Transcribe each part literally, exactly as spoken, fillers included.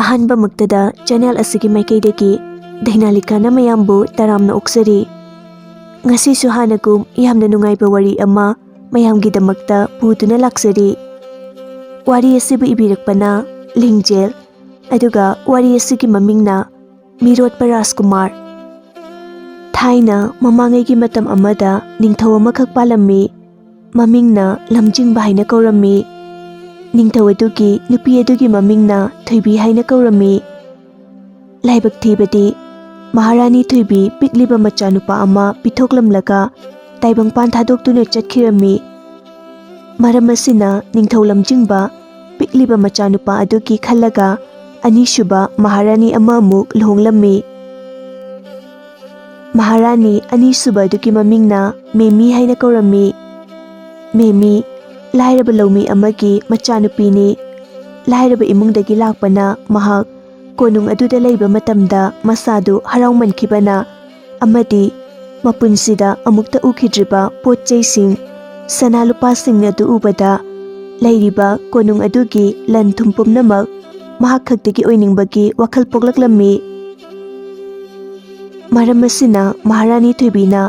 ꯑꯍꯥꯟꯕꯃꯛꯇꯗ channel ꯑꯁꯤꯒꯤ ꯃꯥꯏꯀꯩꯗꯒꯤ ꯗꯥꯏꯅꯥꯂꯤꯀꯥꯅ ꯃꯌꯥꯝꯕꯨ ꯇꯔꯥꯝꯅ ꯑꯣꯛꯆꯔꯤ꯫ ꯉꯁꯤꯁꯨ ꯍꯥꯟꯅꯒꯨꯝ ꯌꯥꯝꯅ ꯅꯨꯡꯉꯥꯏꯕ ꯋꯥꯔꯤ ꯑꯃ ꯃꯌꯥꯝꯒꯤꯗꯃꯛꯇ ꯄꯨꯗꯨꯅ ꯂꯥꯛꯆꯔꯤ꯫ ꯋꯥꯔꯤ ꯑꯁꯤꯕꯨ ꯏꯕꯤꯔꯛꯄꯅ ꯂꯤꯡꯖꯦꯜ, ꯑꯗꯨꯒ ꯋꯥꯔꯤ ꯑꯁꯤꯒꯤ ꯃꯃꯤꯡꯅ ꯃꯤꯔꯣꯠꯄ ꯔꯥꯖꯀꯨꯃꯥꯔ꯫ ꯊꯥꯏꯅ ꯃꯃꯥꯡꯉꯩꯒꯤ ꯃꯇꯝ ꯑꯃꯗ ꯅꯤꯡꯊꯧ ꯑꯃꯈꯛ ꯄꯥꯜꯂꯝꯃꯤ꯫ ꯃꯃꯤꯡꯅ ꯂꯝꯖꯤꯡꯕ ꯍꯥꯏꯅ ꯀꯧꯔꯝꯃꯤ꯫ ꯅꯤꯡꯊꯧ ꯑꯗꯨꯒꯤ ꯅꯨꯄꯤ ꯑꯗꯨꯒꯤ ꯃꯃꯤꯡꯅ ꯊꯣꯏꯕꯤ ꯍꯥꯏꯅ ꯀꯧꯔꯝꯃꯤ꯫ ꯂꯥꯏꯕꯛ ꯊꯤꯕꯗꯤ, ꯃꯍꯥꯔꯥꯅꯤ ꯊꯣꯏꯕꯤ ꯄꯤꯛꯂꯤꯕ ꯃꯆꯥꯅꯨꯄꯥ ꯑꯃ ꯄꯤꯊꯣꯛꯂꯝꯂꯒ ꯇꯥꯏꯕꯪꯄꯥꯟ ꯊꯥꯗꯣꯛꯇꯨꯅ ꯆꯠꯈꯤꯔꯝꯃꯤ꯫ ꯃꯔꯝ ꯑꯁꯤꯅ ꯅꯤꯡꯊꯧ ꯂꯝꯖꯤꯡꯕ ꯄꯤꯛꯂꯤꯕ ꯃꯆꯥꯅꯨꯄꯥ ꯑꯗꯨꯒꯤ ꯈꯜꯂꯒ ꯑꯅꯤꯁꯨꯕ ꯃꯍꯥꯔꯥꯅꯤ ꯑꯃ ꯑꯃꯨꯛ ꯂꯨꯍꯣꯡꯂꯝꯃꯤ꯫ ꯃꯍꯥꯔꯥꯅꯤ ꯑꯅꯤꯁꯨꯕ ꯑꯗꯨꯒꯤ ꯃꯃꯤꯡꯅ ꯃꯦꯃꯤ ꯍꯥꯏꯅ ꯀꯧꯔꯝꯃꯤ꯫ ꯃꯦꯃꯤ ꯂꯥꯏꯔꯕ ꯂꯧꯃꯤ ꯑꯃꯒꯤ ꯃꯆꯥꯅꯨꯄꯤꯅꯤ꯫ ꯂꯥꯏꯔꯕ ꯏꯃꯨꯡꯗꯒꯤ ꯂꯥꯛꯄꯅ ꯃꯍꯥꯛ ꯀꯣꯅꯨꯡ ꯑꯗꯨꯗ ꯂꯩꯕ ꯃꯇꯝꯗ ꯃꯁꯥꯗꯨ ꯍꯔꯥꯎꯃꯟꯈꯤꯕꯅ ꯑꯃꯗꯤ ꯃꯄꯨꯟꯁꯤꯗ ꯑꯃꯨꯛꯇ ꯎꯈꯤꯗ꯭ꯔꯤꯕ ꯄꯣꯠ ꯆꯩꯁꯤꯡ, ꯁꯅꯥ ꯂꯨꯄꯥꯁꯤꯡ ꯑꯗꯨ ꯎꯕꯗ ꯂꯩꯔꯤꯕ ꯀꯣꯅꯨꯡ ꯑꯗꯨꯒꯤ ꯂꯟ ꯊꯨꯝ ꯄꯨꯝꯅꯃꯛ ꯃꯍꯥꯛ ꯈꯛꯇꯒꯤ ꯑꯣꯏꯅꯤꯡꯕꯒꯤ ꯋꯥꯈꯜ ꯄꯣꯛꯂꯛꯂꯝꯃꯤ꯫ ꯃꯔꯝ ꯑꯁꯤꯅ ꯃꯍꯥꯔꯥꯅꯤ ꯊꯣꯏꯕꯤꯅ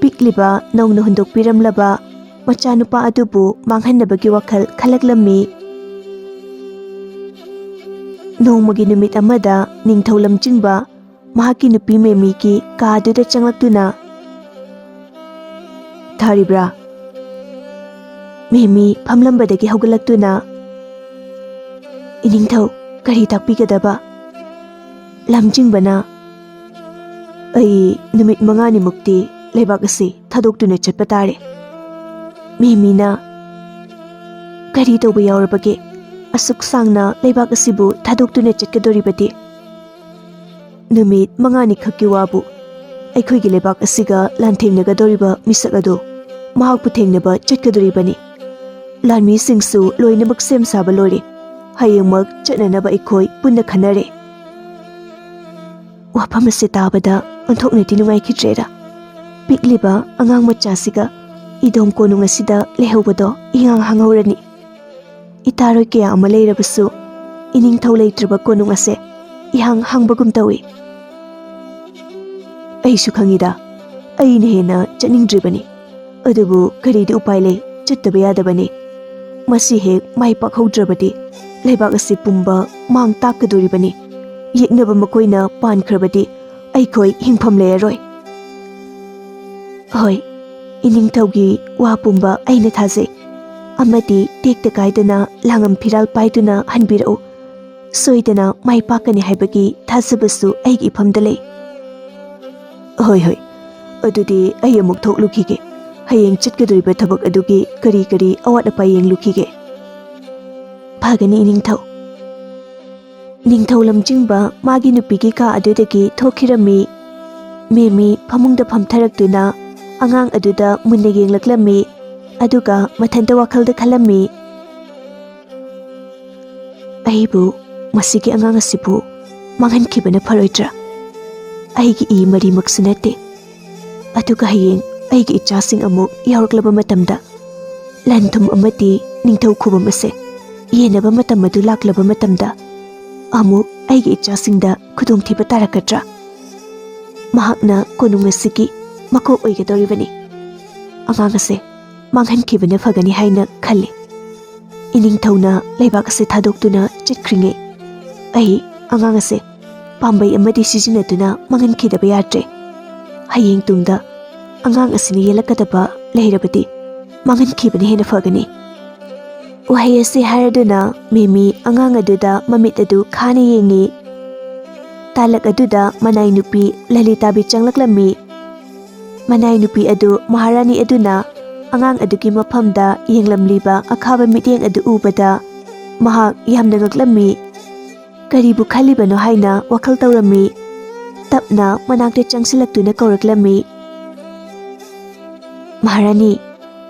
ꯄꯤꯛꯂꯤꯕ ꯅꯧꯅ ꯍꯨꯟꯗꯣꯛꯄꯤꯔꯝꯂꯕ ꯃꯆꯥꯅꯨꯄꯥ ꯑꯗꯨꯕꯨ ꯃꯥꯡꯍꯟꯅꯕꯒꯤ ꯋꯥꯈꯜ ꯈꯜꯂꯛꯂꯝꯃꯤ꯫ ꯅꯣꯡꯃꯒꯤ ꯅꯨꯃꯤꯠ ꯑꯃꯗ ꯅꯤꯡꯊꯧ ꯂꯝꯖꯤꯡꯕ ꯃꯍꯥꯛꯀꯤ ꯅꯨꯄꯤ ꯃꯦꯃꯤꯒꯤ ꯀꯥ ꯑꯗꯨꯗ ꯆꯪꯂꯛꯇꯨꯅ, "ꯊꯥꯔꯤꯕ꯭ꯔꯥ?" ꯃꯦꯃꯤ ꯐꯝꯂꯝꯕꯗꯒꯤ ꯍꯧꯒꯠꯂꯛꯇꯨꯅ, "ꯏꯅꯤꯡꯊꯧ, ꯀꯔꯤ ꯇꯥꯛꯄꯤꯒꯗꯕ?" ꯂꯝꯖꯤꯡꯕꯅ, "ꯑꯩ ꯅꯨꯃꯤꯠ ꯃꯉꯥꯅꯤꯃꯨꯛꯇꯤ ꯂꯩꯕꯥꯛ ꯑꯁꯤ ꯊꯥꯗꯣꯛꯇꯨꯅ ꯆꯠꯄ ꯇꯥꯔꯦ꯫" ꯃꯦꯃꯤꯅ, "ꯀꯔꯤ ꯇꯧꯕ ꯌꯥꯎꯔꯕꯒꯦ? ꯑꯁꯨꯛ ꯁꯥꯡꯅ ꯂꯩꯕꯥꯛ ꯑꯁꯤꯕꯨ ꯊꯥꯗꯣꯛꯇꯨꯅ ꯆꯠꯀꯗꯣꯔꯤꯕꯗꯤ?" "ꯅꯨꯃꯤꯠ ꯃꯉꯥꯅꯤ ꯈꯛꯀꯤ ꯋꯥꯕꯨ꯫ ꯑꯩꯈꯣꯏꯒꯤ ꯂꯩꯕꯥꯛ ꯑꯁꯤꯒ ꯂꯥꯟꯊꯦꯡꯅꯒꯗꯧꯔꯤꯕ ꯃꯤꯁꯛ ꯑꯗꯨ ꯃꯍꯥꯛꯄꯨ ꯊꯦꯡꯅꯕ ꯆꯠꯀꯗꯧꯔꯤꯕꯅꯤ꯫ ꯂꯥꯟꯃꯤꯁꯤꯡꯁꯨ ꯂꯣꯏꯅꯃꯛ ꯁꯦꯝ ꯁꯥꯕ ꯂꯣꯏꯔꯦ꯫ ꯍꯌꯦꯡꯃꯛ ꯆꯠꯅꯅꯕ ꯑꯩꯈꯣꯏ ꯄꯨꯟꯅ ꯈꯟꯅꯔꯦ꯫" ꯋꯥꯐꯝ ꯑꯁꯤ ꯇꯥꯕꯗ ꯑꯣꯟꯊꯣꯛꯅꯗꯤ ꯅꯨꯡꯉꯥꯏꯈꯤꯗ꯭ꯔꯦꯗ꯫ ꯄꯤꯛꯂꯤꯕ ꯑꯉꯥꯡ ꯃꯆꯥꯁꯤꯒ ꯏꯗꯣꯝ ꯀꯣꯅꯨꯡ ꯑꯁꯤꯗ ꯂꯩꯍꯧꯕꯗꯣ ꯏꯍꯥꯡ ꯍꯥꯡꯍꯧꯔꯅꯤ꯫ ꯏꯇꯥꯔꯣꯏ ꯀꯌꯥ ꯑꯃ ꯂꯩꯔꯕꯁꯨ ꯏꯅꯤꯡꯊꯧ ꯂꯩꯇ꯭ꯔꯕ ꯀꯣꯅꯨꯡ ꯑꯁꯦ ꯏꯍꯥꯡ ꯍꯥꯡꯕꯒꯨꯝ ꯇꯧꯏ꯫ ꯑꯩꯁꯨ ꯈꯪꯏꯗ, ꯑꯩꯅ ꯍꯦꯟꯅ ꯆꯠꯅꯤꯡꯗ꯭ꯔꯤꯕꯅꯤ꯫ ꯑꯗꯨꯕꯨ ꯀꯔꯤꯗꯤ ꯎꯄꯥꯏ ꯂꯩ, ꯆꯠꯇꯕ ꯌꯥꯗꯕꯅꯤ꯫ ꯃꯁꯤ ꯍꯦꯛ ꯃꯥꯏ ꯄꯥꯛꯍꯧꯗ꯭ꯔꯕꯗꯤ ꯂꯩꯕꯥꯛ ꯑꯁꯤ ꯄꯨꯝꯕ ꯃꯥꯡ ꯇꯥꯛꯀꯗꯣꯔꯤꯕꯅꯤ꯫ ꯌꯦꯛꯅꯕ ꯃꯈꯣꯏꯅ ꯄꯥꯟꯈ꯭ꯔꯕꯗꯤ ꯑꯩꯈꯣꯏ ꯍꯤꯡꯐꯝ ꯂꯩꯔꯔꯣꯏ꯫ ꯍꯣꯏ, ꯏꯅꯤꯡꯊꯧꯒꯤ ꯋꯥ ꯄꯨꯝꯕ ꯑꯩꯅ ꯊꯥꯖꯩ꯫ ꯑꯃꯗꯤ ꯇꯦꯛꯇ ꯀꯥꯏꯗꯅ ꯂꯥꯡꯉꯝ ꯐꯤꯔꯥꯜ ꯄꯥꯏꯗꯨꯅ ꯍꯟꯕꯤꯔꯛꯎ꯫ ꯁꯣꯏꯗꯅ ꯃꯥꯏ ꯄꯥꯛꯀꯅꯤ ꯍꯥꯏꯕꯒꯤ ꯊꯥꯖꯕꯁꯨ ꯑꯩꯒꯤ ꯏꯐꯝꯗ ꯂꯩ꯫ ꯍꯣꯏ, ꯍꯣꯏ꯫ ꯑꯗꯨꯗꯤ ꯑꯩ ꯑꯃꯨꯛ ꯊꯣꯛꯂꯨꯈꯤꯒꯦ꯫ ꯍꯌꯦꯡ ꯆꯠꯀꯗꯧꯔꯤꯕ ꯊꯕꯛ ꯑꯗꯨꯒꯤ ꯀꯔꯤ ꯀꯔꯤ ꯑꯋꯥꯠ ꯑꯄꯥ ꯌꯦꯡꯂꯨꯈꯤꯒꯦ꯫ ꯐꯒꯅꯤ, ꯏꯅꯤꯡꯊꯧ꯫ ꯅꯤꯡꯊꯧ ꯂꯝꯖꯤꯡꯕ ꯃꯥꯒꯤ ꯅꯨꯄꯤꯒꯤ ꯀꯥ ꯑꯗꯨꯗꯒꯤ ꯊꯣꯛꯈꯤꯔꯝꯃꯤ꯫ ꯃꯦꯃꯤ ꯐꯃꯨꯡꯗ ꯐꯝꯊꯔꯛꯇꯨꯅ ꯑꯉꯥꯡ ꯑꯗꯨꯗ ꯃꯨꯟꯅ ꯌꯦꯡꯂꯛꯂꯝꯃꯤ꯫ ꯑꯗꯨꯒ ꯃꯊꯟꯇ ꯋꯥꯈꯜꯗ ꯈꯜꯂꯝꯃꯤ, "ꯑꯩꯕꯨ ꯃꯁꯤꯒꯤ ꯑꯉꯥꯡ ꯑꯁꯤꯕꯨ ꯃꯥꯡꯍꯟꯈꯤꯕꯅ ꯐꯔꯣꯏꯗ꯭ꯔꯥ? ꯑꯩꯒꯤ ꯏ ꯃꯔꯤꯃꯛꯁꯨ ꯅꯠꯇꯦ꯫ ꯑꯗꯨꯒ ꯍꯌꯦꯡ ꯑꯩꯒꯤ ꯏꯆꯥꯁꯤꯡ ꯑꯃꯨꯛ ꯌꯥꯎꯔꯛꯂꯕ ꯃꯇꯝꯗ, ꯂꯟ ꯊꯨꯝ ꯑꯃꯗꯤ ꯅꯤꯡꯊꯧ ꯈꯨꯕꯝ ꯑꯁꯦ ꯌꯦꯟꯅꯕ ꯃꯇꯝ ꯑꯗꯨ ꯂꯥꯛꯂꯕ ꯃꯇꯝꯗ, ꯑꯃꯨꯛ ꯑꯩꯒꯤ ꯏꯆꯥꯁꯤꯡꯗ ꯈꯨꯗꯣꯡꯊꯤꯕ ꯇꯥꯔꯛꯀꯗ꯭ꯔꯥ? ꯃꯍꯥꯛꯅ ꯀꯣꯅꯨꯡ ꯑꯁꯤꯒꯤ ꯃꯀꯣꯛ ꯑꯣꯏꯒꯗꯧꯔꯤꯕꯅꯤ꯫ ꯑꯉꯥꯡ ꯑꯁꯦ ꯃꯥꯡꯍꯟꯈꯤꯕꯅ ꯐꯒꯅꯤ ꯍꯥꯏꯅ ꯈꯜꯂꯤ꯫" ꯏꯅꯤꯡꯊꯧꯅ ꯂꯩꯕꯥꯛ ꯑꯁꯤ ꯊꯥꯗꯣꯛꯇꯨꯅ ꯆꯠꯈ꯭ꯔꯤꯉꯩ, ꯑꯩ ꯑꯉꯥꯡ ꯑꯁꯦ ꯄꯥꯝꯕꯩ ꯑꯃꯗꯤ ꯁꯤꯖꯤꯟꯅꯗꯨꯅ ꯃꯥꯡꯍꯟꯈꯤꯗꯕ ꯌꯥꯗ꯭ꯔꯦ꯫ ꯍꯌꯦꯡ ꯇꯨꯡꯗ ꯑꯉꯥꯡ ꯑꯁꯤꯅ ꯌꯦꯜꯂꯛꯀꯗꯕ ꯂꯩꯔꯕꯗꯤ ꯃꯥꯡꯍꯟꯈꯤꯕꯅ ꯍꯦꯟꯅ ꯐꯒꯅꯤ꯫ ꯋꯥꯍꯩ ꯑꯁꯤ ꯍꯥꯏꯔꯗꯨꯅ ꯃꯦꯃꯤ ꯑꯉꯥꯡ ꯑꯗꯨꯗ ꯃꯃꯤꯠ ꯑꯗꯨ ꯈꯥꯅ ꯌꯦꯡꯉꯤ꯫ ꯇꯥꯂꯛ ꯑꯗꯨꯗ ꯃꯅꯥꯏ ꯅꯨꯄꯤ ꯂꯂꯤꯇꯥꯕꯤ ꯆꯪꯂꯛꯂꯝꯃꯤ꯫ ꯃꯅꯥꯏ ꯅꯨꯄꯤ ꯑꯗꯨ ꯃꯍꯥꯔꯥꯅꯤ ꯑꯗꯨꯅ ꯑꯉꯥꯡ ꯑꯗꯨꯒꯤ ꯃꯐꯝꯗ ꯌꯦꯡꯂꯝꯂꯤꯕ ꯑꯈꯥꯕ ꯃꯤꯠꯌꯦꯡ ꯑꯗꯨ ꯎꯕꯗ ꯃꯍꯥꯛ ꯌꯥꯝꯅ ꯉꯛꯂꯝꯃꯤ꯫ ꯀꯔꯤꯕꯨ ꯈꯜꯂꯤꯕꯅꯣ ꯍꯥꯏꯅ ꯋꯥꯈꯜ ꯇꯧꯔꯝꯃꯤ꯫ ꯇꯞꯅ ꯃꯅꯥꯛꯇ ꯆꯪꯁꯤꯜꯂꯛꯇꯨꯅ ꯀꯧꯔꯛꯂꯝꯃꯤ, "ꯃꯍꯥꯔꯥꯅꯤ,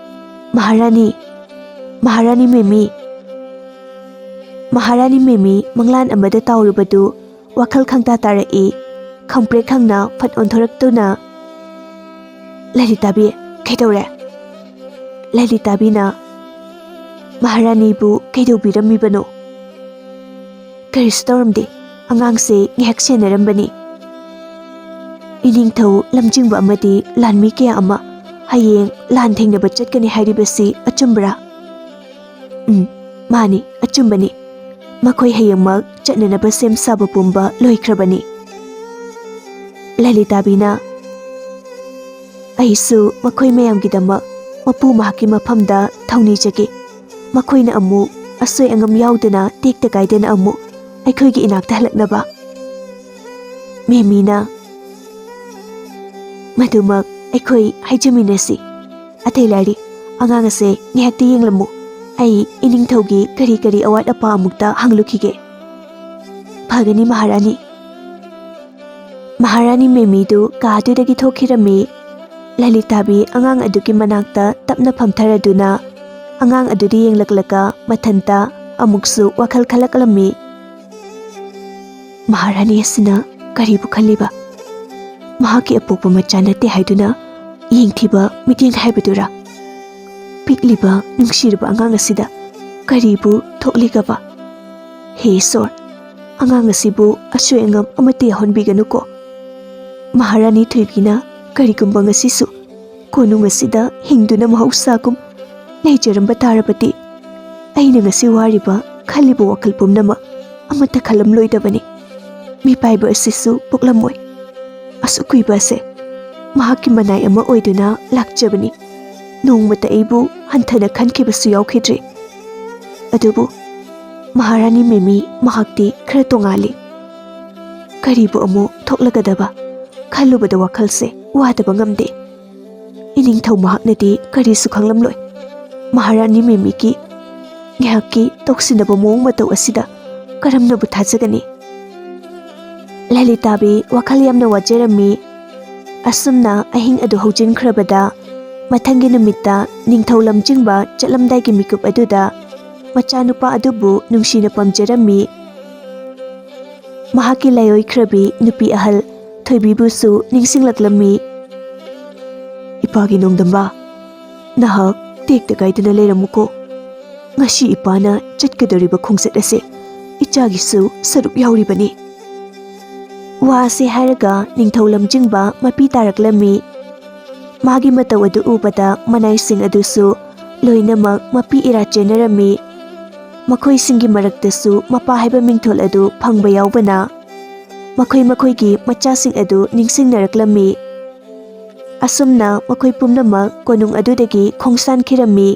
ꯃꯍꯥꯔꯥꯅꯤ, ꯃꯍꯥꯔꯥꯅꯤ ꯃꯦꯃꯤ!" ꯃꯍꯥꯔꯥꯅꯤ ꯃꯦꯃꯤ ꯃꯪꯂꯥꯟ ꯑꯃꯗ ꯇꯥꯎꯔꯨꯕꯗꯨ ꯋꯥꯈꯜ ꯈꯪꯇꯥ ꯇꯥꯔꯛꯏ꯫ ꯈꯪꯄ꯭ꯔꯦꯛ ꯈꯪꯅ ꯐꯠ ꯑꯣꯟꯊꯣꯔꯛꯇꯨꯅ, "ꯂꯂꯤꯇꯥꯕꯤ, ꯀꯩꯗꯧꯔꯦ?" ꯂꯂꯤꯇꯥꯕꯤꯅ, "ꯃꯍꯥꯔꯥꯅꯤꯕꯨ ꯀꯩꯗꯧꯕꯤꯔꯝꯃꯤꯕꯅꯣ?" ꯀꯔꯤꯁꯨ ꯇꯧꯔꯝꯗꯦ꯫ ꯑꯉꯥꯡꯁꯦ ꯉꯥꯏꯍꯥꯛ ꯁꯦꯟꯅꯔꯝꯕꯅꯤ꯫ ꯏꯅꯤꯡꯊꯧ ꯂꯝꯖꯤꯡꯕ ꯑꯃꯗꯤ ꯂꯥꯟꯃꯤ ꯀꯌꯥ ꯑꯃ ꯍꯌꯦꯡ ꯂꯥꯟ ꯊꯦꯡꯅꯕ ꯆꯠꯀꯅꯤ ꯍꯥꯏꯔꯤꯕꯁꯤ ꯑꯆꯨꯝꯕ꯭ꯔꯥ? ꯎꯝ, ꯃꯥꯅꯤ, ꯑꯆꯨꯝꯕꯅꯤ꯫ ꯃꯈꯣꯏ ꯍꯌꯦꯡꯃꯛ ꯆꯠꯅꯅꯕ ꯁꯦꯝ ꯁꯥꯕ ꯄꯨꯝꯕ ꯂꯣꯏꯈ꯭ꯔꯕꯅꯤ꯫ ꯂꯂꯤꯇꯥꯕꯤꯅ, "ꯑꯩꯁꯨ ꯃꯈꯣꯏ ꯃꯌꯥꯝꯒꯤꯗꯃꯛ ꯃꯄꯨ ꯃꯍꯥꯛꯀꯤ ꯃꯐꯝꯗ ꯊꯧꯅꯤꯖꯒꯦ꯫ ꯃꯈꯣꯏꯅ ꯑꯃꯨꯛ ꯑꯁꯣꯏ ꯑꯉꯥꯝ ꯌꯥꯎꯗꯅ ꯇꯦꯛꯇ ꯀꯥꯏꯗꯅ ꯑꯃꯨꯛ ꯑꯩꯈꯣꯏꯒꯤ ꯏꯅꯥꯛꯇ ꯍꯜꯂꯛꯅꯕ꯫" ꯃꯦꯃꯤꯅ, "ꯃꯗꯨꯃꯛ ꯑꯩꯈꯣꯏ ꯍꯥꯏꯖꯃꯤꯟꯅꯁꯤ꯫ ꯑꯇꯩ ꯂꯥꯏꯔꯤ, ꯑꯉꯥꯡ ꯑꯁꯦ ꯉꯥꯏꯍꯥꯛꯇꯤ ꯌꯦꯡꯂꯝꯃꯨ꯫ ꯑꯩ ꯏꯅꯤꯡꯊꯧꯒꯤ ꯀꯔꯤ ꯀꯔꯤ ꯑꯋꯥꯠ ꯑꯄꯥ ꯑꯃꯨꯛꯇ ꯍꯪꯂꯨꯈꯤꯒꯦ꯫" "ꯐꯒꯅꯤ ꯃꯍꯥꯔꯥꯅꯤ꯫" ꯃꯍꯥꯔꯥꯅꯤ ꯃꯦꯃꯤꯗꯨ ꯀꯥ ꯑꯗꯨꯗꯒꯤ ꯊꯣꯛꯈꯤꯔꯝꯃꯤ꯫ ꯂꯂꯤꯇꯥꯕꯤ ꯑꯉꯥꯡ ꯑꯗꯨꯒꯤ ꯃꯅꯥꯛꯇ ꯇꯞꯅ ꯐꯝꯊꯔꯗꯨꯅ ꯑꯉꯥꯡ ꯑꯗꯨꯗ ꯌꯦꯡꯂꯛꯂꯒ ꯃꯊꯟꯇ ꯑꯃꯨꯛꯁꯨ ꯋꯥꯈꯜ ꯈꯜꯂꯛꯂꯝꯃꯤ꯫ "ꯃꯍꯥꯔꯥꯅꯤ ꯑꯁꯤꯅ ꯀꯔꯤꯕꯨ ꯈꯜꯂꯤꯕ? ꯃꯍꯥꯛꯀꯤ ꯑꯄꯣꯛꯄ ꯃꯆꯥ ꯅꯠꯇꯦ ꯍꯥꯏꯗꯨꯅ ꯌꯦꯡꯊꯤꯕ ꯃꯤꯠꯌꯦꯡ ꯍꯥꯏꯕꯗꯨꯔꯥ? ꯄꯤꯛꯂꯤꯕ ꯅꯨꯡꯁꯤꯔꯕ ꯑꯉꯥꯡ ꯑꯁꯤꯗ ꯀꯔꯤꯕꯨ ꯊꯣꯛꯂꯤꯒꯕ? ꯍꯦ ꯏꯁꯣꯔ, ꯑꯉꯥꯡ ꯑꯁꯤꯕꯨ ꯑꯁꯣꯏ ꯑꯉꯥꯝ ꯑꯃꯠꯇ ꯌꯥꯎꯍꯟꯕꯤꯒꯅꯨꯀꯣ꯫ ꯃꯍꯥꯔꯥꯅꯤ ꯊꯣꯏꯕꯤꯅ ꯀꯔꯤꯒꯨꯝꯕ ꯉꯁꯤꯁꯨ ꯀꯣꯅꯨꯡ ꯑꯁꯤꯗ ꯍꯤꯡꯗꯨꯅ ꯃꯍꯧꯁꯥꯒꯨꯝ ꯂꯩꯖꯔꯝꯕ ꯇꯥꯔꯕꯗꯤ, ꯑꯩꯅ ꯉꯁꯤ ꯋꯥꯔꯤꯕ, ꯈꯜꯂꯤꯕ ꯋꯥꯈꯜ ꯄꯨꯝꯅꯃꯛ ꯑꯃꯠꯇ ꯈꯜꯂꯝꯂꯣꯏꯗꯕꯅꯤ꯫ ꯃꯤꯄꯥꯏꯕ ꯑꯁꯤꯁꯨ ꯄꯣꯛꯂꯝꯃꯣꯏ꯫ ꯑꯁꯨꯛ ꯀꯨꯏꯕ ꯑꯁꯦ ꯃꯍꯥꯛꯀꯤ ꯃꯅꯥꯏ ꯑꯃ ꯑꯣꯏꯗꯨꯅ ꯂꯥꯛꯆꯕꯅꯤ꯫ ꯅꯣꯡꯃꯇ ꯑꯩꯕꯨ ꯍꯟꯊꯅ ꯈꯟꯈꯤꯕꯁꯨ ꯌꯥꯎꯈꯤꯗ꯭ꯔꯤ꯫ ꯑꯗꯨꯕꯨ ꯃꯍꯥꯔꯥꯅꯤ ꯃꯦꯃꯤ ꯃꯍꯥꯛꯇꯤ ꯈꯔ ꯇꯣꯉꯥꯜꯂꯤ꯫ ꯀꯔꯤꯕꯨ ꯑꯃꯨꯛ ꯊꯣꯛꯂꯒꯗꯕ ꯈꯜꯂꯨꯕꯗ ꯋꯥꯈꯜꯁꯦ ꯋꯥꯗꯕ ꯉꯝꯗꯦ꯫ ꯏꯅꯤꯡꯊꯧ ꯃꯍꯥꯛꯅꯗꯤ ꯀꯔꯤꯁꯨ ꯈꯪꯂꯝꯂꯣꯏ꯫ ꯃꯍꯥꯔꯥꯅꯤ ꯃꯦꯃꯤꯒꯤ ꯉꯥꯏꯍꯥꯛꯀꯤ ꯇꯧꯁꯤꯟꯅꯕ ꯃꯑꯣꯡ ꯃꯇꯧ ꯑꯁꯤꯗ ꯀꯔꯝꯅꯕꯨ ꯊꯥꯖꯒꯅꯤ?" ꯂꯂꯤꯇꯥꯕꯤ ꯋꯥꯈꯜ ꯌꯥꯝꯅ ꯋꯥꯖꯔꯝꯃꯤ꯫ ꯑꯁꯨꯝꯅ ꯑꯍꯤꯡ ꯑꯗꯨ ꯍꯧꯖꯤꯟꯈ꯭ꯔꯕꯗ, ꯃꯊꯪꯒꯤ ꯅꯨꯃꯤꯠꯇ ꯅꯤꯡꯊꯧ ꯂꯝꯖꯤꯡꯕ ꯆꯠꯂꯝꯗꯥꯏꯒꯤ ꯃꯤꯀꯨꯞ ꯑꯗꯨꯗ ꯃꯆꯥꯅꯨꯄꯥ ꯑꯗꯨꯕꯨ ꯅꯨꯡꯁꯤꯅ ꯄꯝꯖꯔꯝꯃꯤ꯫ ꯃꯍꯥꯛꯀꯤ ꯂꯥꯏꯑꯣꯏꯈ꯭ꯔꯕꯤ ꯅꯨꯄꯤ ꯑꯍꯜ ꯊꯣꯏꯕꯤꯕꯨꯁꯨ ꯅꯤꯡꯁꯤꯡꯂꯛꯂꯝꯃꯤ꯫ "ꯏꯄꯥꯒꯤ ꯅꯣꯡꯗꯝꯕ, ꯅꯍꯥꯛ ꯇꯦꯛꯇ ꯀꯥꯏꯗꯅ ꯂꯩꯔꯝꯃꯨꯀꯣ꯫ ꯉꯁꯤ ꯏꯄꯥꯅ ꯆꯠꯀꯗꯧꯔꯤꯕ ꯈꯣꯡꯆꯠ ꯑꯁꯦ ꯏꯆꯥꯒꯤꯁꯨ ꯁꯔꯨꯛ ꯌꯥꯎꯔꯤꯕꯅꯤ꯫ ꯋꯥ ꯑꯁꯤ ꯍꯥꯏꯔꯒ ꯅꯤꯡꯊꯧ ꯂꯝꯖꯤꯡꯕ ꯃꯄꯤ ꯇꯥꯔꯛꯂꯝꯃꯤ꯫ ꯃꯥꯒꯤ ꯃꯇꯧ ꯑꯗꯨ ꯎꯕꯗ ꯃꯅꯥꯏꯁꯤꯡ ꯑꯗꯨꯁꯨ ꯂꯣꯏꯅꯃꯛ ꯃꯄꯤ ꯏꯔꯥ ꯆꯦꯟꯅꯔꯝꯃꯤ꯫ ꯃꯈꯣꯏꯁꯤꯡꯒꯤ ꯃꯔꯛꯇꯁꯨ ꯃꯄꯥ ꯍꯥꯏꯕ ꯃꯤꯡꯊꯣꯜ ꯑꯗꯨ ꯐꯪꯕ ꯌꯥꯎꯕꯅ ꯃꯈꯣꯏ ꯃꯈꯣꯏꯒꯤ ꯃꯆꯥꯁꯤꯡ ꯑꯗꯨ ꯅꯤꯡꯁꯤꯡꯅꯔꯛꯂꯝꯃꯤ꯫ ꯑꯁꯨꯝꯅ ꯃꯈꯣꯏ ꯄꯨꯝꯅꯃꯛ ꯀꯣꯅꯨꯡ ꯑꯗꯨꯗꯒꯤ ꯈꯣꯡꯁꯥꯟꯈꯤꯔꯝꯃꯤ꯫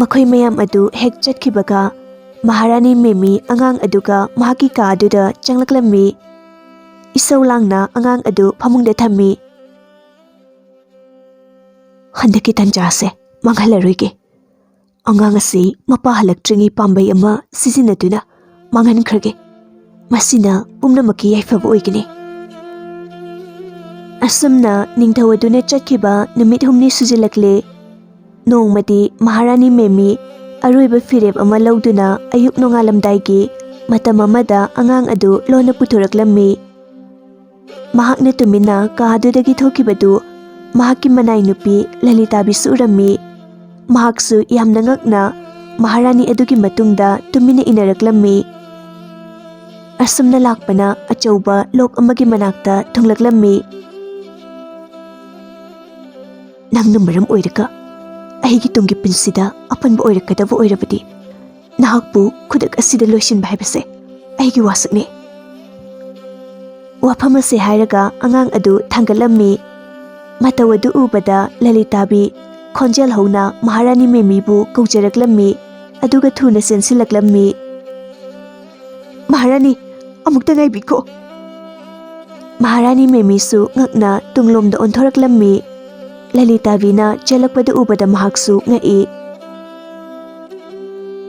ꯃꯈꯣꯏ ꯃꯌꯥꯝ ꯑꯗꯨ ꯍꯦꯛ ꯆꯠꯈꯤꯕꯒ ꯃꯍꯥꯔꯥꯅꯤ ꯃꯦꯃꯤ ꯑꯉꯥꯡ ꯑꯗꯨꯒ ꯃꯍꯥꯛꯀꯤ ꯀꯥ ꯑꯗꯨꯗ ꯆꯪꯂꯛꯂꯝꯃꯤ꯫ ꯏꯁꯧ ꯂꯥꯡꯅ ꯑꯉꯥꯡ ꯑꯗꯨ ꯐꯃꯨꯡꯗ ꯊꯝꯃꯤ꯫ "ꯍꯟꯗꯛꯀꯤ ꯇꯟꯖꯥ ꯑꯁꯦ ꯃꯥꯡꯍꯜꯂꯔꯣꯏꯒꯦ꯫ ꯑꯉꯥꯡ ꯑꯁꯤ ꯃꯄꯥ ꯍꯜꯂꯛꯇ꯭ꯔꯤꯉꯩ ꯄꯥꯝꯕꯩ ꯑꯃ ꯁꯤꯖꯤꯟꯅꯗꯨꯅ ꯃꯥꯡꯍꯟꯈ꯭ꯔꯒꯦ꯫ ꯃꯁꯤꯅ ꯄꯨꯝꯅꯃꯛꯀꯤ ꯌꯥꯏꯐꯕ ꯑꯣꯏꯒꯅꯤ꯫" ꯑꯁꯨꯝꯅ ꯅꯤꯡꯊꯧ ꯑꯗꯨꯅ ꯆꯠꯈꯤꯕ ꯅꯨꯃꯤꯠ ꯍꯨꯝꯅꯤ ꯁꯨꯖꯤꯜꯂꯛꯂꯦ꯫ ꯅꯣꯡꯃꯗꯤ ꯃꯍꯥꯔꯥꯅꯤ ꯃꯦꯃꯤ ꯑꯔꯣꯏꯕ ꯐꯤꯔꯦꯞ ꯑꯃ ꯂꯧꯗꯨꯅ ꯑꯌꯨꯛ ꯅꯣꯡꯉꯥꯜꯂꯝꯗꯥꯏꯒꯤ ꯃꯇꯝ ꯑꯃꯗ ꯑꯉꯥꯡ ꯑꯗꯨ ꯂꯣꯟꯅ ꯄꯨꯊꯣꯔꯛꯂꯝꯃꯤ꯫ ꯃꯍꯥꯛꯅ ꯇꯨꯃꯤꯟꯅ ꯀꯥ ꯑꯗꯨꯗꯒꯤ ꯊꯣꯛꯈꯤꯕꯗꯨ ꯃꯍꯥꯛꯀꯤ ꯃꯅꯥꯏ ꯅꯨꯄꯤ ꯂꯂꯤꯇꯥꯕꯤꯁꯨ ꯎꯔꯝꯃꯤ꯫ ꯃꯍꯥꯛꯁꯨ ꯌꯥꯝꯅ ꯉꯛꯅ ꯃꯍꯥꯔꯥꯅꯤ ꯑꯗꯨꯒꯤ ꯃꯇꯨꯡꯗ ꯇꯨꯃꯤꯟꯅ ꯏꯟꯅꯔꯛꯂꯝꯃꯤ꯫ ꯑꯁꯨꯝꯅ ꯂꯥꯛꯄꯅ ꯑꯆꯧꯕ ꯂꯣꯛ ꯑꯃꯒꯤ ꯃꯅꯥꯛꯇ ꯊꯨꯡꯂꯛꯂꯝꯃꯤ꯫ "ꯅꯪꯅ ꯃꯔꯝ ꯑꯣꯏꯔꯒ ꯑꯩꯒꯤ ꯇꯨꯡꯒꯤ ꯄꯨꯟꯁꯤꯗ ꯑꯄꯟꯕ ꯑꯣꯏꯔꯛꯀꯗꯕ ꯑꯣꯏꯔꯕꯗꯤ ꯅꯍꯥꯛꯄꯨ ꯈꯨꯗꯛ ꯑꯁꯤꯗ ꯂꯣꯏꯁꯤꯟꯕ ꯍꯥꯏꯕꯁꯦ ꯑꯩꯒꯤ ꯋꯥꯁꯛꯅꯤ꯫" ꯋꯥꯐꯝ ꯑꯁꯤ ꯍꯥꯏꯔꯒ ꯑꯉꯥꯡ ꯑꯗꯨ ꯊꯥꯡꯒꯠꯂꯝꯃꯤ꯫ ꯃꯇꯧ ꯑꯗꯨ ꯎꯕꯗ ꯂꯂꯤꯇꯥꯕꯤ ꯈꯣꯟꯖꯦꯜ ꯍꯧꯅ ꯃꯍꯥꯔꯥꯅꯤ ꯃꯦꯃꯤꯕꯨ ꯀꯧꯖꯔꯛꯂꯝꯃꯤ꯫ ꯑꯗꯨꯒ ꯊꯨꯅ ꯆꯦꯟꯁꯤꯜꯂꯛꯂꯝꯃꯤ꯫ "ꯃꯍꯥꯔꯥꯅꯤ, ꯑꯃꯨꯛꯇ ꯉꯥꯏꯕꯤꯈꯣ꯫" ꯃꯍꯥꯔꯥꯅꯤ ꯃꯦꯃꯤꯁꯨ ꯉꯛꯅ ꯇꯨꯡꯂꯣꯝꯗ ꯑꯣꯟꯊꯣꯔꯛꯂꯝꯃꯤ꯫ ꯂꯂꯤꯇꯥꯕꯤꯅ ꯆꯦꯜꯂꯛꯄꯗ ꯎꯕꯗ ꯃꯍꯥꯛꯁꯨ ꯉꯛꯏ꯫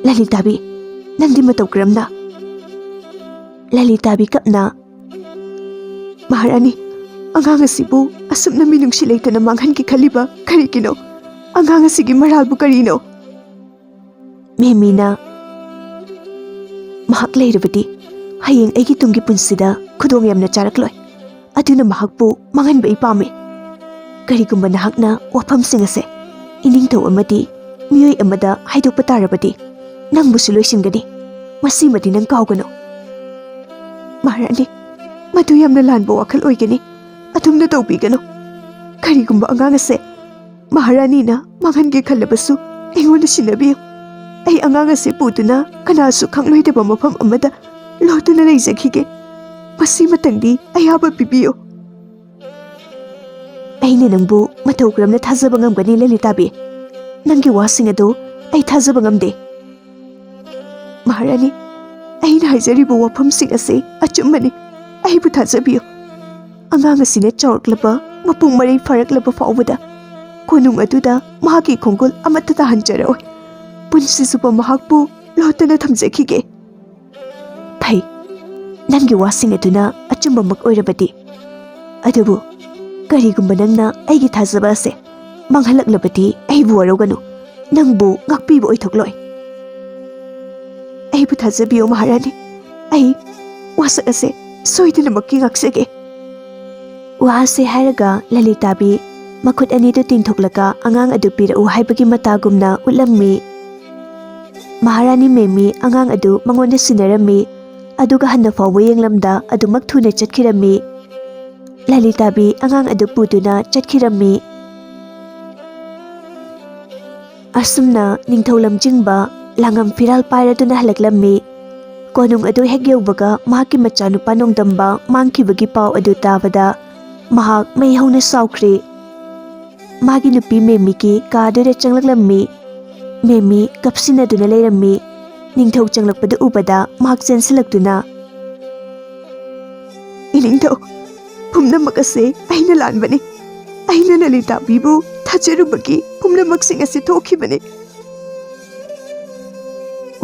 "ꯂꯂꯤꯇꯥꯕꯤ, ꯅꯪꯗꯤ ꯃꯇꯧ ꯀꯔꯝꯅ?" ꯂꯂꯤꯇꯥꯕꯤ ꯀꯞꯅ, "ꯃꯍꯥꯔꯥꯅꯤ, ꯑꯉꯥꯡ ꯑꯁꯤꯕꯨ ꯑꯁꯨꯝꯅ ꯃꯤꯅꯨꯡꯁꯤ ꯂꯩꯇꯅ ꯃꯥꯡꯍꯟꯒꯦ ꯈꯜꯂꯤꯕ ꯀꯔꯤꯒꯤꯅꯣ? ꯑꯉꯥꯡ ꯑꯁꯤꯒꯤ ꯃꯔꯥꯜꯕꯨ ꯀꯔꯤꯅꯣ?" ꯃꯦꯃꯤꯅ, "ꯃꯍꯥꯛ ꯂꯩꯔꯕꯗꯤ ꯍꯌꯦꯡ ꯑꯩꯒꯤ ꯇꯨꯡꯒꯤ ꯄꯨꯟꯁꯤꯗ ꯈꯨꯗꯣꯡ ꯌꯥꯝꯅ ꯆꯥꯔꯛꯂꯣꯏ꯫ ꯑꯗꯨꯅ ꯃꯍꯥꯛꯄꯨ ꯃꯥꯡꯍꯟꯕ ꯑꯩ ꯄꯥꯝꯃꯤ꯫ ꯀꯔꯤꯒꯨꯝꯕ ꯅꯍꯥꯛꯅ ꯋꯥꯐꯝꯁꯤꯡ ꯑꯁꯦ ꯏꯅꯤꯡꯊꯧ ꯑꯃꯗꯤ ꯃꯤꯑꯣꯏ ꯑꯃꯗ ꯍꯥꯏꯗꯣꯛꯄ ꯇꯥꯔꯕꯗꯤ ꯅꯪꯕꯨꯁꯨ ꯂꯣꯏꯁꯤꯟꯒꯅꯤ꯫" ꯃꯁꯤꯃꯗꯤ ꯅꯪ ꯀꯥꯎꯒꯅꯨ꯫ ꯃꯍꯥꯔꯥꯅꯤ, ꯃꯗꯨ ꯌꯥꯝꯅ ꯂꯥꯟꯕ ꯋꯥꯈꯜ ꯑꯣꯏꯒꯅꯤ꯫ ꯑꯗꯨꯝꯅ ꯇꯧꯕꯤꯒꯅꯨ꯫ ꯀꯔꯤꯒꯨꯝꯕ ꯑꯉꯥꯡ ꯑꯁꯦ ꯃꯍꯥꯔꯥꯅꯤꯅ ꯃꯥꯡꯍꯟꯒꯦ ꯈꯜꯂꯕꯁꯨ, ꯑꯩꯉꯣꯟꯗ ꯁꯤꯟꯅꯕꯤꯌꯨ꯫ ꯑꯩ ꯑꯉꯥꯡ ꯑꯁꯤ ꯄꯨꯗꯨꯅ ꯀꯅꯥꯁꯨ ꯈꯪꯂꯣꯏꯗꯕ ꯃꯐꯝ ꯑꯃꯗ ꯂꯣꯠꯇꯨꯅ ꯂꯩꯖꯈꯤꯒꯦ꯫ ꯃꯁꯤꯃꯇꯪꯗꯤ ꯑꯌꯥꯕ ꯄꯤꯕꯤꯌꯨ꯫ ꯑꯩꯅ ꯅꯪꯕꯨ ꯃꯇꯧ ꯀꯔꯝꯅ ꯊꯥꯖꯕ ꯉꯝꯒꯅꯤ, ꯂꯂꯤꯇꯥꯕꯤ? ꯅꯪꯒꯤ ꯋꯥꯁꯤꯡ ꯑꯗꯨ ꯑꯩ ꯊꯥꯖꯕ ꯉꯝꯗꯦ꯫ ꯃꯍꯥꯔꯥꯅꯤ, ꯑꯩꯅ ꯍꯥꯏꯖꯔꯤꯕ ꯋꯥꯐꯝꯁꯤꯡ ꯑꯁꯤ ꯑꯆꯨꯝꯕꯅꯤ꯫ ꯑꯩꯕꯨ ꯊꯥꯖꯕꯤꯌꯨ꯫ ꯑꯉꯥꯡ ꯑꯁꯤꯅ ꯆꯥꯎꯔꯛꯂꯕ, ꯃꯄꯨꯡ ꯃꯔꯩ ꯐꯥꯔꯛꯂꯕ ꯐꯥꯎꯕꯗ ꯀꯣꯅꯨꯡ ꯑꯗꯨꯗ ꯃꯍꯥꯛꯀꯤ ꯈꯣꯡꯒꯨꯜ ꯑꯃꯠꯇ ꯇꯥꯍꯟꯖꯔꯛꯑꯣꯏ꯫ ꯄꯨꯟꯁꯤ ꯆꯨꯞꯄ ꯃꯍꯥꯛꯄꯨ ꯂꯣꯠꯇꯅ ꯊꯝꯖꯈꯤꯒꯦ꯫ ꯐꯩ, ꯅꯪꯒꯤ ꯋꯥꯁꯤꯡ ꯑꯗꯨꯅ ꯑꯆꯨꯝꯕꯃꯛ ꯑꯣꯏꯔꯕꯗꯤ꯫ ꯑꯗꯨꯕꯨ ꯀꯔꯤꯒꯨꯝꯕ ꯅꯪꯅ ꯑꯩꯒꯤ ꯊꯥꯖꯕ ꯑꯁꯦ ꯃꯥꯡꯍꯜꯂꯛꯂꯕꯗꯤ, ꯑꯩꯕꯨ ꯋꯥꯔꯧꯒꯅꯨ꯫ ꯅꯪꯕꯨ ꯉꯥꯛꯄꯤꯕ ꯑꯣꯏꯊꯣꯛꯂꯣꯏ꯫ ꯑꯩꯕꯨ ꯊꯥꯖꯕꯤꯌꯨ, ꯃꯍꯥꯔꯥꯅꯤ꯫ ꯑꯩ ꯋꯥꯁꯛ ꯑꯁꯦ ꯁꯣꯏꯗꯅꯃꯛꯀꯤ ꯉꯥꯛꯆꯒꯦ꯫ ꯋꯥ ꯑꯁꯦ ꯍꯥꯏꯔꯒ ꯂꯂꯤꯇꯥꯕꯤ ꯃꯈꯨꯠ ꯑꯅꯤꯗꯨ ꯇꯤꯡꯊꯣꯛꯂꯒ ꯑꯉꯥꯡ ꯑꯗꯨ ꯄꯤꯔꯛꯎ ꯍꯥꯏꯕꯒꯤ ꯃꯇꯥꯒꯨꯝꯅ ꯎꯠꯂꯝꯃꯤ꯫ ꯃꯍꯥꯔꯥꯅꯤ ꯃꯦꯃꯤ ꯑꯉꯥꯡ ꯑꯗꯨ ꯃꯉꯣꯟꯗ ꯁꯤꯟꯅꯔꯝꯃꯤ, ꯑꯗꯨꯒ ꯍꯟꯅ ꯐꯥꯎꯕ ꯌꯦꯡꯂꯝꯗ ꯑꯗꯨꯃꯛ ꯊꯨꯅ ꯆꯠꯈꯤꯔꯝꯃꯤ꯫ ꯂꯂꯤꯇꯥꯕꯤ ꯑꯉꯥꯡ ꯑꯗꯨ ꯄꯨꯗꯨꯅ ꯆꯠꯈꯤꯔꯝꯃꯤ꯫ ꯑꯁꯨꯝꯅ ꯅꯤꯡꯊꯧ ꯂꯝꯖꯤꯡꯕ ꯂꯥꯡꯉꯝ ꯐꯤꯔꯥꯜ ꯄꯥꯏꯔꯗꯨꯅ ꯍꯜꯂꯛꯂꯝꯃꯤ꯫ ꯀꯣꯅꯨꯡ ꯑꯗꯨ ꯍꯦꯛ ꯌꯧꯕꯒ ꯃꯍꯥꯛꯀꯤ ꯃꯆꯥꯅꯨꯄꯥ ꯅꯣꯡꯗꯝꯕ ꯃꯥꯡꯈꯤꯕꯒꯤ ꯄꯥꯎ ꯑꯗꯨ ꯇꯥꯕꯗ ꯃꯍꯥꯛ ꯃꯩ ꯍꯧꯅ ꯁꯥꯎꯈ꯭ꯔꯤ꯫ ꯃꯥꯒꯤ ꯅꯨꯄꯤ ꯃꯦꯃꯤꯒꯤ ꯀꯥ ꯑꯗꯨꯗ ꯆꯪꯂꯛꯂꯝꯃꯤ꯫ ꯃꯦꯃꯤ ꯀꯞꯁꯤꯟꯅꯗꯨꯅ ꯂꯩꯔꯝꯃꯤ꯫ ꯅꯤꯡꯊꯧ ꯆꯪꯂꯛꯄꯗꯨ ꯎꯕꯗ ꯃꯍꯥꯛ ꯆꯦꯟꯁꯤꯜꯂꯛꯇꯨꯅ, "ꯏꯅꯤꯡꯊꯧ, ꯄꯨꯝꯅꯃꯛ ꯑꯁꯤ ꯑꯩꯅ ꯂꯥꯟꯕꯅꯤ꯫ ꯑꯩꯅ ꯂꯂꯤꯇꯥꯕꯤꯕꯨ ꯊꯥꯖꯔꯨꯕꯒꯤ ꯄꯨꯝꯅꯃꯛꯁꯤꯡ ꯑꯁꯤ ꯊꯣꯛꯈꯤꯕꯅꯤ꯫"